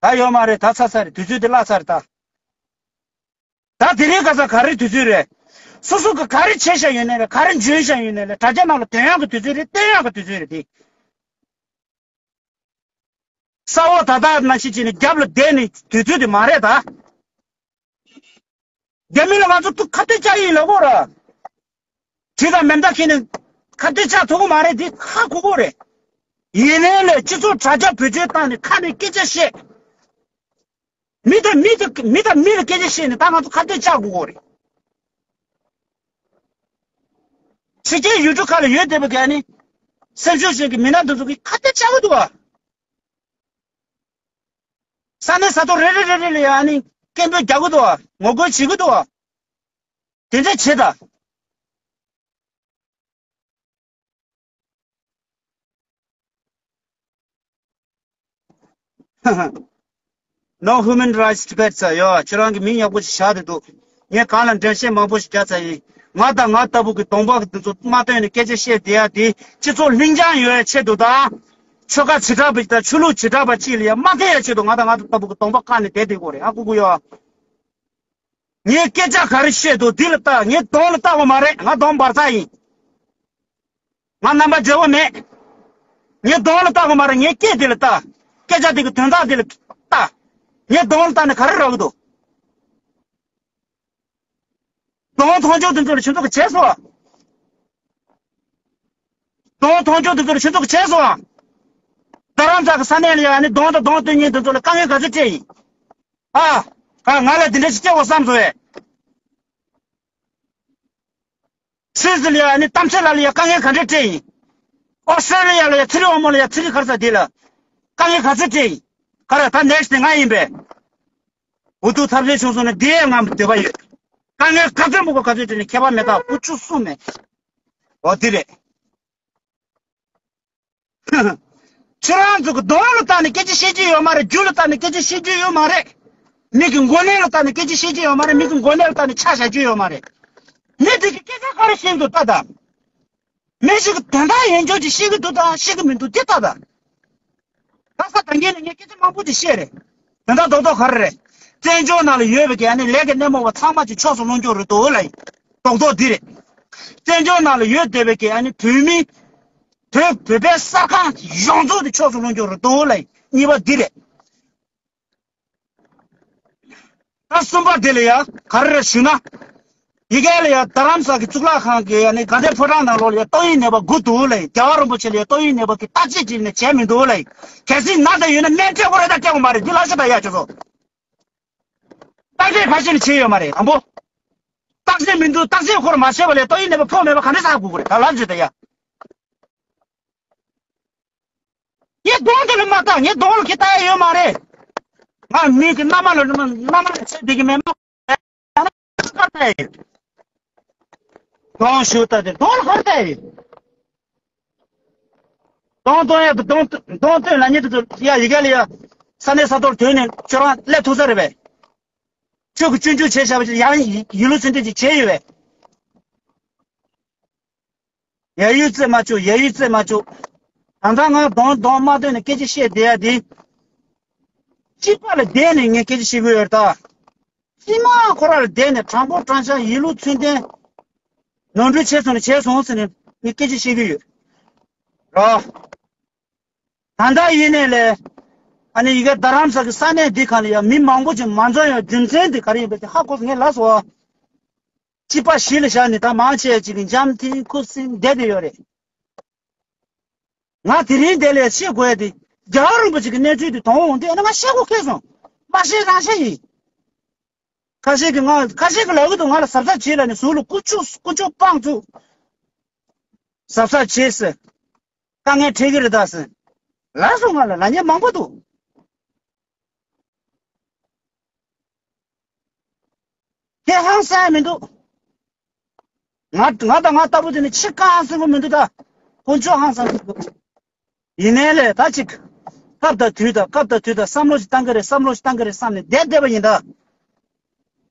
ད་ཡོད་མ་རེད། ད་ཚར་ཚར་རེད། དུས་ཚོད་དེ་བརླག་ཚར་རེད་ད། ད་དེ་རིང་ཁ་སང་ག་རེ་དུས་ཚོད་རེད། སོ་སོ་གི་ག་རེ་བྱས་བཞག་ཡོད་ནའི་རེད། ག་རེ་འཇོན་བཞག་ཡོད་ནའི་རེད། དྲ་རྒྱ་ནང་ལ་དོན་ཡག་གི་དུས་ཚོད་རེད། བསྟན་ཡག་གི་དུས་ཚོད་རེད་དེ། ས་འོག་ད་ལྟ་ནང་བཞིན་བྱས་ནས་རྒྱབ་ལ་བསྡད་ནས་དུས་ཚོད་དེ་མ་རེད་ད། རྒྱ་མི་ལ་ང་ཚོ་ཐུག་ཁ་གཏད་བཅག་ཡིན་ལབ་དགོས་ར། གྲི་དང་མེ་མདའ་ཁྱེར་ནས་ཁ་གཏད་བཅག་ཐུབ་ཀྱི་མ་རེད། འདི་ཧ་གོ་གི་རེད། ཡིན་ནའི་ལས་སྤྱི་ཚོགས་དྲ་རྒྱ་བེད་སྤྱོད་བཏང་ནས་ཁ་ནས་སྐད་ཆ་བཤད། མི་དང་མི་དང་མི་དང་མི་ལ་སྐད་ཆ་བཤད་ནས་ད་ང་ཚོ་ཁ་གཏད་བཅག་དགོས་གི་རེད། ཕྱི་རྒྱལ་ཡུལ་གྲུ་ཁག་ལ་ཡོད་བསྡད་པའི་ག་ནི། སེམས་ཤུགས་ཅན་གྱི་མི་སྣ་དེ་ཚོ་གིས་ཁ་གཏད་བཅག་གི་འདུག་བ། ས་གནས་ས་ཐོག་རེ་རེ་རེ་རེ་ལ་ཡང་ནི་སྐད་འབོད་རྒྱག་གི་འདུག་བ། ངོ་རྒོལ་བྱེད་ཀྱི་འདུག་བ། དེ་འདྲ་བྱེད་དང་། No Human Rights Tibet ཟེར་ཡོད། ཁྱོད་རང་གི་མིང་ཡག་པོ་ཞིག་བཞག་བསྡད་འདུག་ངས་གང་ལ་འགྲེལ་བཤད་མང་པོ་ཞིག་རྒྱག་ཚར་ཡིན། ང་དང་ང་ལྟ་བུ་གི་གདོང་པ་འདི་ཚོ་མ་བཏོན་ནས་སྐད་ཆ་བཤད་བསྡད་ཡ་དེ་སྤྱི་ཚོགས་ལྷིང་འཇགས་ཡོད་ཡ་ཆེད་དུ་དང་། ཆོལ་ཁ་བྱེ་བྲག་པ་ཞིག་དང་ཆོས་ལུགས་བྱེ་བྲག་པ་གཅིག་ལ་ཡ་མ་ཐེ་ཡ་ཆེད་དུ་ང་དང་ང་ལྟ་བུ་གི་གདོང་པ་བཀག་ནས་བསྡད་བསྡད་དགོས་རེད། ཧ་གོ་གི་ཡོད། ངས་སྐད་ཆ་ག་རེ་བཤད་འདུག་འདི་ལ་ལྟ། ངའི་གདོང་ལ་ལྟ་དགོས་མ་རེད། ང་གདོང་འབར་ཚར་ཡིན། ང་རྣམ་པ་བརྗེ་བོ་མེད། ངའི་གདོང་ལ་ལྟ་དགོས་མ་རེད། ངའི་སྐད་འདི་ལ་ལྟ། སྐད་ཆ་འདི་གི་དོན་དག་འདི་ལ་ལྟ། ངའི་གདོང་ལ་ལྟ་ནས་ག་རེ་རག་གི་འདུག་གདོང་མཐོང་ཆོག་དེ་ཚོ་ལ་ཁྱེད་ཚོ་གི་བྱས་སོང་ཨ། གདོང་མཐོང་ཆོག་དེ་ཚོ་ལ་ཁྱེད་ཚོ་གི་བྱས་སོང་ཨ། རྡ་རམ་ས་གི་ས་གནས་ལ་ཡ་ནི་གདོང་དང་གདོང་སྟོན་མཁན་དེ་ཚོ་ལ་དཀའ་ངལ་ག་ཚོད་སྤྲད་ཡིན། ཨ། ཨ་ང་ལ་འདི་འདྲ་ཞིག་སྐྱེ་བ་བསམ་སོང་ཨེ། སུད་སི་ལ་ཡ་ནི་གཏམ་བཤད་ལ་ལ་ཡ་དཀའ་ངལ་ག་འདྲ་སྤྲད་ཡིན། ཨོ་སི་ཀྲོ་ལི་ཡ་ལ་ཡ་ཚེ་རིང་དབང་མོ་ལ་ཡ་ཚེ་རིང་ག་རེ་ཟེར་དེ་ལ་དཀའ་ངལ་ག་ཚོད་སྤྲད་ཡིན། ག་རེ་ད་ནེག་སི་ཊི་ང་ཡིན་པས། འུ་ཐུག་ཐབས་ཤེས་བྱུང་སོང་ན་འདི་ཡས་ང་འདོད་པ་ཡོད། དཀའ་ངལ་ག་ཚོད་མི་དགོས་ག་ཚོད་སྤྲད་ནས་ཁྱད་པར་མེད་ད་བུ་བཅུ་གསུམ་མེད། འོ་འདི་རེད། ཁྱེད་རང་ཚོ་གི་གདོང་ལ་བལྟས་ནས་སྐད་ཆ་བཤད་རྒྱུ་ཡོད་མ་རེད། རྒྱུ་ལ་བལྟས་ནས་སྐད་ཆ་བཤད་རྒྱུ་ཡོད་མ་རེད། མི་གི་མགོ་ནད་ལ་བལྟས་ནས་སྐད་ཆ་བཤད་རྒྱུ་ཡོད་མ་རེད། མི་གི་མགོ་ནད་ལ་བལྟས་ནས་ཆ་བཞག་རྒྱུ་ཡོད་མ་རེད། མི་དེ་གི་སྐད་ཆ་ག་རེ་བཤད་འདུག་ལྟ་དང་། མི་ཞིག་གི་དོན་དག་ཡིན་ཆོག་ཅིག་བཤད་གི་འདུག་དང་བཤད་གི་མི་འདུག་དེ་ལྟ་དང་། ད་ས་དང་རྒྱལ་ནས་ངས་སྐད་ཆ་མང་པོ་ཅིག་བཤད་རེད། དོན་དག་རྡོག་རྡོག་ག་རེ་རེད། བཙན་བྱོལ་ནང་ལ་ཡོད་པའི་གི་ཨ་ནི་ལས་ཀྱི་སྣེ་མོ་བ་ཚང་མ་ཅིག་ཕྱོགས་སུ་ལྷུང་རྒྱུ་རེད་འདུག་ལ་ཡིན། རྡོག་རྡོག་འདི་རེད། བཙན་བྱོལ་ནང་ལ་ཡོད་བསྡད་པའི་གི་ཨ་ནི་བོད་མི། བོད་བོད་པའི་གསར་ཁང་ཡོངས་རྫོགས་དེ་ཕྱོགས་སུ་ལྷུང་རྒྱུ་རེད་འདུག་ལ་ཡིན། གཉིས་པ་འདི་རེད། ད་གསུམ་པ་དེ་ལ་ཡ་ག་རེ་རེད་ཞུ་ན། ཡི་གེ་ལ་ཡ་རྡ་རམ་ས་གི་གཙུག་ལག་ཁང་གི་ཡ་ནི་དགའ་ལྡན་ཕོ་བྲང་ནང་ལོགས་ལ་ཡ་ཏོག་དབྱིབས་ནད་པ་དགུ་འདུག་ལ། རྒྱལ་བ་རིན་པོ་ཆེ་ལ་ཡ་ཏོག་དབྱིབས་ནད་པ་གི་བརྟག་དཔྱད་བྱས་ནས་བྱས་མི་འདུག་ལ། གལ་སྲིད་ན་ད་ཡོད་ན་སྨན་སྤྲད་དགོས་རེད་ད་སྤྲད་དགོས་མ་རེད། འདི་ལ་ཤ་ད་ཡ་ཁྱོད་ཚོ། བརྟག་དཔྱད་ཕལ་ཆེར་བྱས་ཡོད་མ་རེད་དང་པོ། བརྟག་དཔྱད་མི་འདུག་བརྟག་དཔྱད་ཁོ་ར་མ་བྱས་པ་ལས་ཏོག་དབྱིབས་ནད་པ་ཕོག་མེད་པ་ག་འདྲ་ཟ་དགོས་ཀྱི་རེད། ད་ལབ་བྱས་ད་ཡ། ངས་གདོང་དེ་ལ་མ་ལྟ། ངས་གདོང་ལ་ཁྱེད་ལྟ་ཡ་ཡོད་མ་རེད། ང་མི་གི་མནའ་མ་ལ་མནའ་མ་ལ་བྱེད་བསྡད་ཀྱི་མེད་མ། ཁར་ལྟ་ཡ་ཡོད། གདོང་ཞུ་ལྟ་དེ་གདོང་ལ་ཁར་ལྟ་ཡ་ཡོད། གདོང་གདོང་ཡ་གདོང་གདོང་སྟོན་ལ་ཉེ་དུ་ཡ་ཡི་གེ་ལ་ཡ། ས་གནས་ས་ཐོག་ཐོན་ནས་ཁྱོད་རང་སླེབས་ཐུབ་ས་རེད་པས། ཁྱོད་ཀྱི་སྤྱོད་འཇུག་བྱས་བཞག་པ་ཡང་ཡིན་ལུགས་ཚུལ་འདི་ཅིག་བྱས་ཡོད་པས། ཡ་ཡུལ་རྩེད་མ་བཅུག་ཡ་ཡུལ་རྩེད་མ་བཅུག་ད་ལྟ་ང་གདོང་གདོང་མ་སྟོན་ནས་སྐད་ཆ་བཤད་བསྡད་ཡ་དེ། སྤྱི་པ་ལ་བསྡད་ནས་ངས་སྐད་ཆ་བཤད་གི་ཡོད་ད། སྤྱི་དམངས་ཁོ་ར་ལ་བསྡད་ནས་དྲང་པོ་དྲང་བཞག་ཡིན་ལུགས་ཚུལ་ལྡན། ནོར་འཁྲུལ་བྱས་སོང་ན་བྱས་སོང་ཟེར་ནས་ངས་སྐད་ཆ་བཤད་གི་ཡོད། རོ། ད་ལྟ་ཡིན་ནས་ལས། ཨ་ནི་ཡི་གེ་རྡ་རམ་ས་གི་ས་གནས་འདི་ག་ལ་ཡ་མི་མང་པོ་ཅིག་མ་འཛོམས་ཡ་རྒྱུ་མཚན་དེ་ག་རེ་ཡིན་པ་དེ་ཧ་གོ་སོང་ངས་ལབ་སོང་། སྤྱི་པ་གཞི་ལ་བཞག་ནས་ད་མང་ཆེ་ཅིག་གི་འཇམ་ཐིང་ཁུ་སིམ་བསྡད་དེ་ཡོད་རེད། ང་དེ་རིང་འདི་ལས་བཤད་དགོས་ཡ་དེ། རྒྱལ་བ་རིན་པོ་ཆེ་གི་གནས་ཚུལ་དེ་དོན་འོང་དུས་ཨ་ནི་ང་བཤད་དགོས་ཁེལ་སོང་། མ་བཤད་རང་བཤད་ཡིན། ཁ་ཤས་ཀྱིས་ང་ཁ་ཤས་ཀྱིས་ལབ་གི་འདུག་ང་ལ་གཟབ་གཟབ་བྱེད་ལབ་ནས་ཟུར་ལ་ཀུ་ཅོ་ཀུ་ཅོ་སྤང་བཙུགས། གཟབ་གཟབ་བྱེད་ཟེར། དཀའ་ངལ་འཕྲད་ཀྱི་རེད་ད་ཟེར། ལབ་སོང་ང་ལ་ལབ་མཁན་མང་པོ་འདུག་ཁྱེད་ཧང་སང་མི་འདུག་ང་ང་དང་ང་ལྟ་བུ་དེ་ནི་ཕྱི་ཀ་ཧང་སང་གི་མི་འདུག་ད། དཀོན་མཆོག་ཧང་སང་གི་འདུག་ཡིན་ནའི་ལས་ད་ཅིག་སྐབས་དང་དུས་དང་སྐབས་དང་དུས་དང་བསམ་བློ་ཞིག་བཏང་གི་རེད། བསམ་བློ་ཞིག་བཏང་གི་རེད་བསམ་ནས་བསྡད་བསྡད་པ་ཡིན་ད།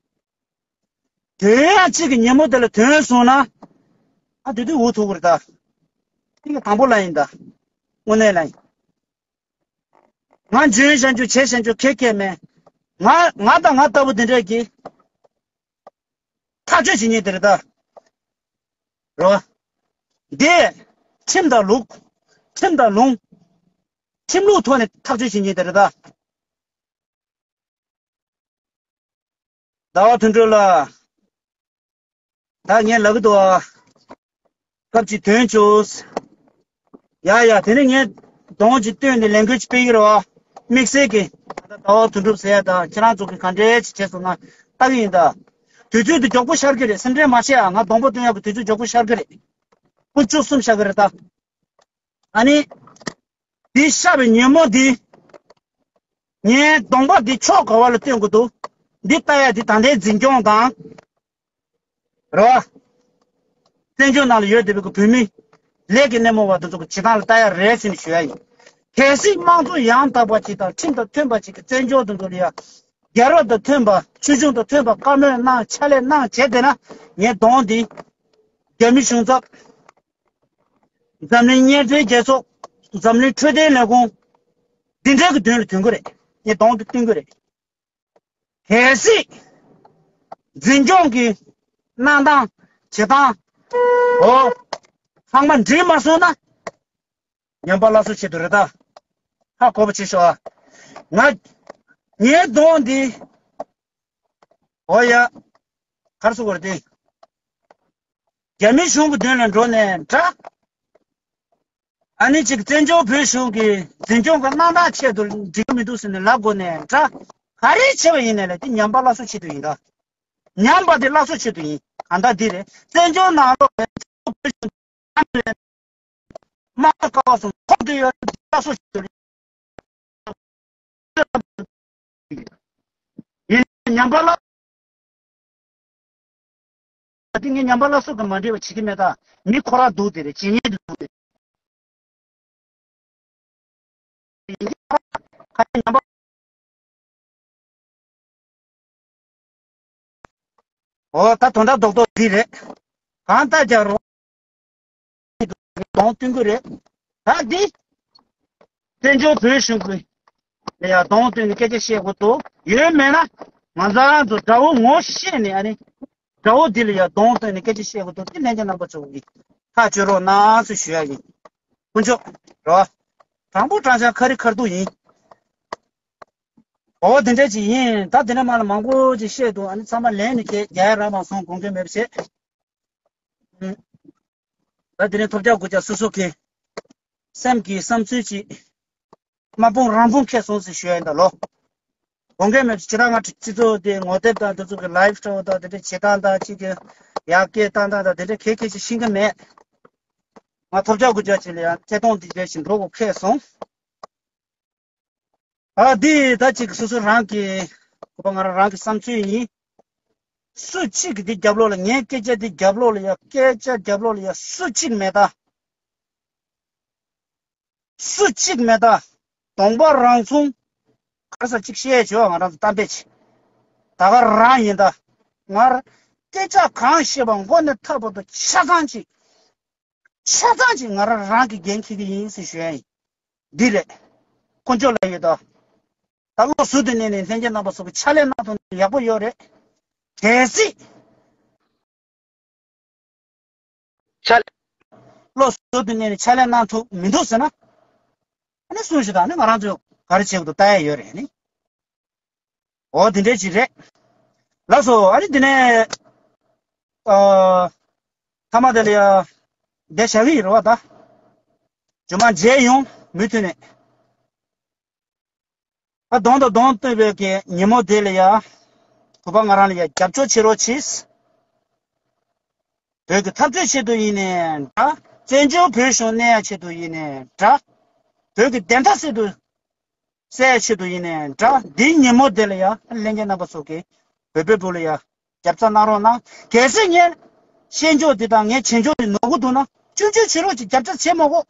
དོན་ཡང་གཅིག་གི་ཉིན་མོ་དེ་ལ་དོན་བྱུང་ན། ཨ་དེ་དུས་འུ་ཐུག་གི་རེད་ད། དེ་གི་དང་པོ་ལ་ཡིན་ད། དངོས་གནས་ལ་ཡིན། ང་འཇོན་ཤན་ཆུ་བྱེད་ཤན་ཆུ་ཁེ་ཁེ་མེད། ང་ང་དང་ང་ལྟ་བུ་འདི་འདྲས་ཀྱིས་ཐག་གཅོད་བྱེད་ཉེན་དེ་རེད་ད། རོ། འདི་ཁྲིམས་དང་ལུགས། ཁྲིམས་དང་ལུང་། ཁྲིམས་ལུགས་ཐོག་ནས་ཐག་གཅོད་བྱེད་ཉེན་དེ་རེད་ད། ཟླ་བ་དོན་གྲུབ་ལགས། ད་ངས་ལབ་གི་འདུག་ཨ། སྐབས་ཅིག་དོན་བྱུང་། ཡ་ཡ་དེ་ནས་ངས་གདོང་ཅིག་བཏོན་ནས་ལས་འགུལ་ཅིག་སྤེལ་གི་རེད་བ། དམིགས་བསལ་གྱི་ད་ལྟ་ཟླ་བ་དོན་གྲུབ་ཟེར་ཡ་ད་ཁྱེད་རང་ཚོ་གི་ག་འདྲས་ཅིག་བྱས་སོང་ན་ལྟ་གི་ཡིན་ད། དུས་ཚོད་འདི་མགྱོགས་པོ་ཤར་གི་རེད། སེམས་ཁྲལ་མ་བྱེད་ཨ། ང་གདོང་པ་སྟོན་ཡག་གི་དུས་ཚོད་མགྱོགས་པོ་ཤར་གི་རེད། ཀུན་སྤྱོད་གསུམ་ཤར་གི་རེད་ད། ཨ་ནི། འདི་ཤར་བའི་ཉིན་མོ་འདི། ངའི་གདོང་པ་འདི་ཕྱོགས་ག་བ་ལ་སྟོན་དགོས་འདུག་འདི་ལྟ་ཡ་འདི་ད་ལྟའི་འཛིན་སྐྱོང་དང་། རེད་བ། བཙན་བྱོལ་ནང་ལ་ཡོད་བསྡད་པའི་བོད་མི། ལས་ཀྱི་སྣེ་མོ་བ་དེ་ཚོ་གི་བྱེད་སྟངས་ལ་ལྟ་ཡ་རེད་ཟེར་ནས་ཞུ་ཡ་ཡིན། གལ་སྲིད་དམངས་གཙོ་ཡང་དག་པ་ཅིག་དང་ཁྲིམས་དང་མཐུན་པ་ཅིག་གི་བཙན་བྱོལ་དུ་འགྲོ་ལ་ཡ། རྒྱལ་རབས་དང་མཐུན་པ་ཆོས་འབྱུང་དང་མཐུན་པ་བཀའ་མོལ་གནང་ཕྱག་ལས་གནང་བྱས་བསྡད་ན་ངའི་གདོང་འདི། རྒྱ་མི་གཞུང་ཚབ། འཛམ་གླིང་མཉམ་འབྲེལ་རྒྱལ་ཚོགས། འཛམ་གླིང་འཕྲོད་བསྟེན་ལས་ཁུངས། འདི་འདྲའི་གི་མདུན་ལ་ཐོན་གི་རེད། ངས་གདོང་དེ་སྟོན་གི་རེད། གལ་སྲིད། འཛིན་སྐྱོང་གི་གནང་སྟངས་བྱེད་སྟངས། འོ། ཚང་མ་འགྲིག་མ་སོང་ན། ཉམས་པ་སླར་གསོ་ཆེད་དུ་རེད་ད། ཧ་གོ་བ་བྱེད་ཤོག་ཨ། ང་། ངའི་གདོང་འདི། འོ་ཡ། གར་སོང་བ་རེད་དེ། རྒྱ་མི་གཞུང་གི་མདུན་ལ་འགྲོ་ནས་འདྲ། ཨ་ནི་ཅིག་བཙན་བྱོལ་བོད་གཞུང་གི་འཛིན་སྐྱོང་གི་གནང་སྟངས་ཆེད་དུ་འགྲིག་གི་མི་འདུག་ཟེར་ནས་ལབ་དགོས་ནས་འདྲ། ག་རེ་བྱས་པ་ཡིན་ནའི་ལས་དེ་ཉམས་པ་སླར་གསོ་ཆེད་དུ་ཡིན་ད། ཉམས་པ་དེ་སླར་གསོ་ཆེད་དུ་ཡིན། གང་ལྟར་འདི་རེད། བཙན་བྱོལ་ནང་ལོགས་ལ་བཙན་བྱོལ་བོད་གཞུང་དམངས་གཙོ་ཀ་བ་གསུམ་ཁོག་ཏུ་ཡོད་ན་སླར་གསོ་ཆེད་དུ་ཡིན། ཉམས་པ་སླར། ད་དེ་ངས་ཉམས་པ་སླར་གསོ་གི་མ་འདྲེས་པ་བྱེད་ཀྱི་མེད་ད། མི་ཁོ་རང་སྡུག་དེ་རེད། བྱེད་ཉེན་དེ་སྡུག་དེ་རེད། ཡིན་གྱི་ཁ་ཉམས་པ། འོ་ད་དོན་དག་རྡོག་རྡོག་འདི་རེད། གང་ལྟར་ཀྱང་རོ། གདོང་སྟོན་གྱི་རེད། ད་འདི། བཙན་བྱོལ་བོད་གཞུང་གི་ལ་ཡང་གདོང་སྟོན་ནས་སྐད་ཆ་བཤད་དགོས་འདུག་ཡོད་མེད་ན། ང་ཚོ་རང་ཚོ་དགྲ་བོ་ངོ་ཤེས་ནས་ཨ་ནི། དགྲ་བོ་འདི་ལ་ཡང་གདོང་སྟོན་ནས་སྐད་ཆ་བཤད་དགོས་འདུག་དེ་ལྷན་རྒྱས་རྣམ་པ་ཚོ་གིས་ཐག་གཅོད་རོགས་གནང་ཟེར་ཞུ་ཡ་ཡིན། དཀོན་མཆོག་རོ། དྲང་པོ་དྲང་བཞག་ཁ་རི་ཁ་ཐུག་ཡིན། འོ་དེ་འདྲ་ཅིག་ཡིན། ད་དེ་འདྲ་མ་ལ་མང་པོ་ཅིག་བཤད་འདུག་ཨ་ནི་ཚང་མ་ལན་ནི་ཁྱེད་རྒྱལ་ཡ་ར་མ་སོང་དགོངས་འགལ་མེད་པ་བྱེད། ད་དེ་ནས་ཐོབ་རྒྱག་དགོས་ཀྱང་སོ་སོ་གི་སེམས་ཀྱི་བསམ་ཚུལ་ཅིག་མ་སྤུངས་རང་སྤུངས་ཁེལ་སོང་ཟེར་ཞུ་ཡ་ཡིན་ད་ལོ། དགོངས་འགལ་མེད་པ་བྱེད། ད་ང་སྤྱི་ཚོགས་དེ་ངོ་དེབ་དང་དེ་ཚོ་གི་ལའིབ་ཤོ་དང་དེ་འདྲ་བྱེད་སྟངས་དང་ཅིག་གི་ཡར་སྐད་བཏང་སྟངས་དང་དེ་འདྲ་གལ་གལ་ཆེ་ཤེས་ཀྱི་མེད། ང་ཐོབ་རྒྱག་དགོས་ཀྱང་ཅིག་ལ་ཡང་ཐད་གཏོང་འདི་འདྲ་ཞིག་འགྲོ་དགོས་ཁེལ་སོང་། ཨ་འདི་ད་ཅིག་སོ་སོ་རང་གི་གོ་བ་ང་རང་རང་གི་བསམ་ཚུལ་ཡིན། སུ་གཅིག་གིས་འདི་རྒྱབ་ལོགས་ལ་ངའི་སྐད་ཆ་འདི་རྒྱབ་ལོགས་ལ་ཡ་སྐད་ཆ་རྒྱབ་ལོགས་ལ་ཡ་སུ་གཅིག་མེད་ད། སུ་གཅིག་མེད་ད། གདོང་པ་རང་ཚུང་། ག་རེ་ཟེར་གཅིག་བཤད་བྱོས་ང་རང་ཚོ་གཏམ་དཔེ་ཆེ། ད་ག་རང་ཡིན་ད། ང་ར་སྐད་ཆ་གང་བཤད་པ་མགོ་ནས་མཐའ་བར་དུ་ཆ་ཚང་གཅིག་ཆ་ཚང་གཅིག་ང་རང་རང་གི་འགན་འཁྱེར་གྱི་ཡིན་ཟེར་ཞུ་ཡ་ཡིན། འདི་རེད། དཀོན་མཆོག་ལ་ཡོད་དོ། ད་བློ་གཟུ་དུ་གནས་ནས་ལྷན་རྒྱས་རྣམ་པ་ཚོ་གི་ཕྱག་ལས་གནང་ཐུབ་ན་ཡག་པོ་ཡོད་རེད། གལ་སྲིད། ཕྱག་ལས། བློ་གཟུ་དུ་གནས་ནས་ཕྱག་ལས་གནང་ཐུབ་མི་འདུག་ཟེར་ན། ཨ་ནི་གསུངས་ཤིག་དང་ཨ་ནི་ང་རང་ཚོས་ག་རེ་བྱེད་དགོས་འདུག་ལྟ་ཡ་ཡོད་རེད་ཨ་ནི། འོ་དེ་འདྲའི་ཅིག་རེད། ལགས་སོ། ཨ་ནི་དེ་ནས་ཨ་ཐ་མ་དེ་ལ་ཡ་བསྡད་བཞག་གི་ཡིན་རེད་བ་ད། རྗེས་མ་མཇལ་ཡོང་མུ་མཐུད་ནས། ཨ་གདོང་དང་གདོང་སྟོན་པའི་གི་ཉིན་མོ་དེ་ལ་ཡ། གུས་པ་ང་རང་ལ་ཡ་རྒྱབ་སྐྱོར་བྱེད་རོགས་གྱིས། བོད་ཀྱི་འཐབ་རྩོད་ཆེད་དུ་ཡིན་ནའི་འདྲ། བཙན་བྱོལ་བོད་གཞུང་གནས་ཡ་ཆེད་དུ་ཡིན་ནའི་འདྲ། བོད་ཀྱི་བདེན་མཐའ་གསལ་དུ་གསལ་ཡ་ཆེད་དུ་ཡིན་ནའི་འདྲ། འདིའི་ཉིན་མོ་དེ་ལ་ཡ་ལྷན་རྒྱས་རྣམ་པ་ཚོ་གིས་བོད་པའི་བུ་ལ་ཡ་རྒྱབ་རྩ་གནང་རོགས་གནང་། གལ་སྲིད་ངས་བཤད་འཇོག་འདི་དང་ངས་བྱེད་འཇོག་འདི་ནོར་གི་འདུག་ན་ཆུང་ཆུང་བྱེད་རོགས་ཀྱིས་རྒྱབ་རྩ་བྱེད་མ་དགོས།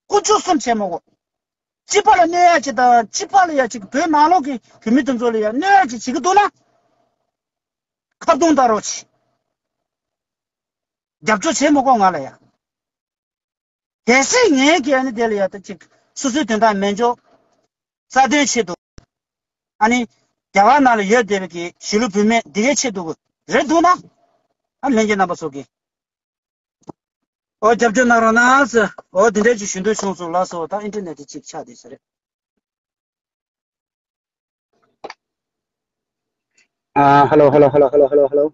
ཀུན་སྤྱོད་གསུམ་བྱེད་མ་དགོས། སྤྱི་པ་ལ་གནོད་ཡ་ཅིག་དང་སྤྱི་པ་ལ་ཡ་ཅིག་བོད་ནང་ལོགས་ཀྱི་བོད་མི་དེ་ཚོ་ལ་ཡ་གནོད་ཡ་ཅིག་བྱེད་ཀྱི་འདུག་ན། ཁ་རྡུང་བཏང་རོགས་གྱིས། རྒྱབ་སྐྱོར་བྱེད་མ་དགོས་ང་ལ་ཡ། གལ་སྲིད་ངའི་གི་ཨ་ནི་དེ་ལ་ཡ་ད་ཅིག་སོ་སོའི་དོན་དག་མེད་འཇོག་རྩ་དོན་ཆེད་དུ། ཨ་ནི་རྒྱ་གར་ནང་ལ་ཡོད་བསྡད་པའི་གི་གཞིས་ལུས་བུད་མེད་འདི་གའི་ཆེད་དུ་རེད་འདུག་ན། ཨ་ལྷན་རྒྱས་རྣམ་པ་ཚོ་གིས། ཨོ་རྒྱབ་སྐྱོར་གནང་རོགས་གནང་ཟེར། ཨོ་དེ་འདྲས་ཀྱི་ཞུ་འདོད་བྱུང་སོང་། ལགས་སོ། ད་ཨིན་ཊར་ནེཊ་དེ་གཅིག་ཆགས་བསྡད་ས་རེད། ཨ་ཧ་ལོ་ཧ་ལོ་ཧ་ལོ།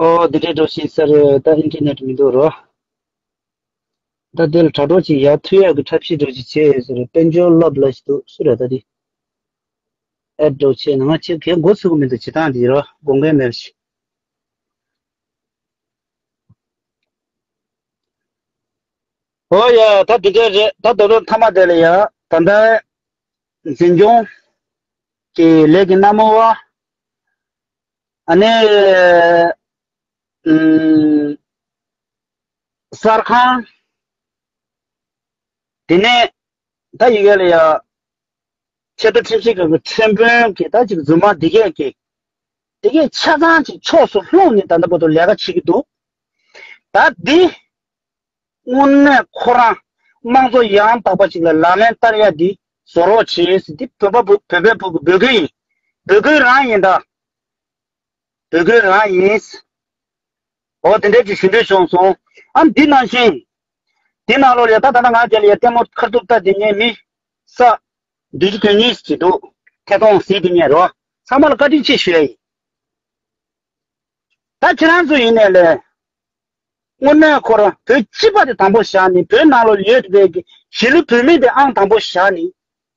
ཨོ་དེ་འདྲས་འགྲོ་ཤེས་ས་རེད། ད་ཨིན་ཊར་ནེཊ་མི་འདུག་རོ། ད་དེ་ལ་དྲ་གྲོགས་ཅིག་ཡར་ཐུག་ཡག་གི་འཁྲབ་གཞི་འདྲ་ཅིག་བྱས་ཡོད་ས་རེད། དཔལ་འབྱོར་སློབ་ལ་ཞིག་འདུག་སུ་རེད་ད་དེ། ཨེ་འགྲོ་བྱས་ན་ང་ཅིག་གས་འགོ་ཚུགས་གི་མི་འདུག་བྱེད་སྟངས་འདི་རོ་དགོངས་འགལ་མེད་ཞིག་ཨོ་ཡ་ད་འདི་འདྲ་རེད། ད་ད་ལོ་མཐའ་མ་དེ་ལ་ཡ་ད་ལྟ་འཛིན་སྐྱོང་གི་ལས་ཀྱི་སྣ་མོ་བ། ཨ་ནི་ཨུམ། གསར་ཁང་། དེ་ནས་ད་ཡི་གེ་ལ་ཡ། ཆེས་མཐོ་ཁྲིམས་ཞིབ་ཁང་གི་ཁྲིམས་དཔོན་གྱི་ད་ཅིག་རྫུན་མ་འདི་གས་ཀྱི། འདི་གས་ཆ་ཚང་ཅིག་ཕྱོགས་སུ་ལྷུང་ནས་ད་ལྟ་བར་དུ་ལས་ཀ་བྱེད་ཀྱི་འདུག་ད་འདི། དངོས་གནས་ཁོ་རང་དམངས་གཙོ་ཡང་དག་པ་ཅིག་ལ་ལག་ལེན་བསྟར་ཡ་འདི་བཟོ་རོགས་བྱེད་ཟེར། འདི་བོད་པ་བོད་པའི་བུ་གུ་འབོད་སྐུལ་ཡིན། འབོད་སྐུལ་རང་ཡིན་ད། འབོད་སྐུལ་རང་ཡིན། འོ་དེ་འདྲས་ཀྱི་ཞུ་འདོད་བྱུང་སོང་། ཨ་འདི་ནང་བཞིན། འདི་ནང་ལོགས་ལ་ད་ད་ལྟ་ང་རྒྱལ་ལ་ཡ་ལྟད་མོ་ཁ་ཐུག་ལྟ་དེ་ངས་མི་ས་བདུན་ཅུ་དོན་གཉིས་ཅིག་འདུག་ཐད་གཏོང་ཟིན་དེ་ངས་རོ། ཚང་མ་ལ་བཀའ་དྲིན་ཆེ་ཞུ་ཡ་ཡིན། ད་ཁྱེད་རང་ཚོ་ཡིན་ནས་ལས། དངོས་གནས་ཁོ་རང་བོད་སྤྱི་པ་དེ་དང་པོ་བཞག་ནས་བོད་ནང་ལོགས་ཡོད་པའི་གི་གཞིས་ལུས་བོད་མི་དེ་ཨང་དང་པོ་བཞག་ནས་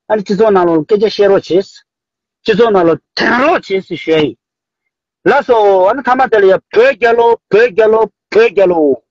ཨ་ནི་སྤྱི་ཚོགས་ནང་ལོགས་སྐད་ཆ་བཤད་རོགས་བྱེད། སྤྱི་ཚོགས་ནང་ལོགས་དྲན་རོགས་བྱེད་ཟེར་ཞུ་ཡ་ཡིན། ལགས་སོ། ཨ་ནི་མཐའ་མ་དེ་ལ་ཡ་བོད་རྒྱལ་ལོ། བོད་རྒྱལ་ལོ། བོད་རྒྱལ་ལོ།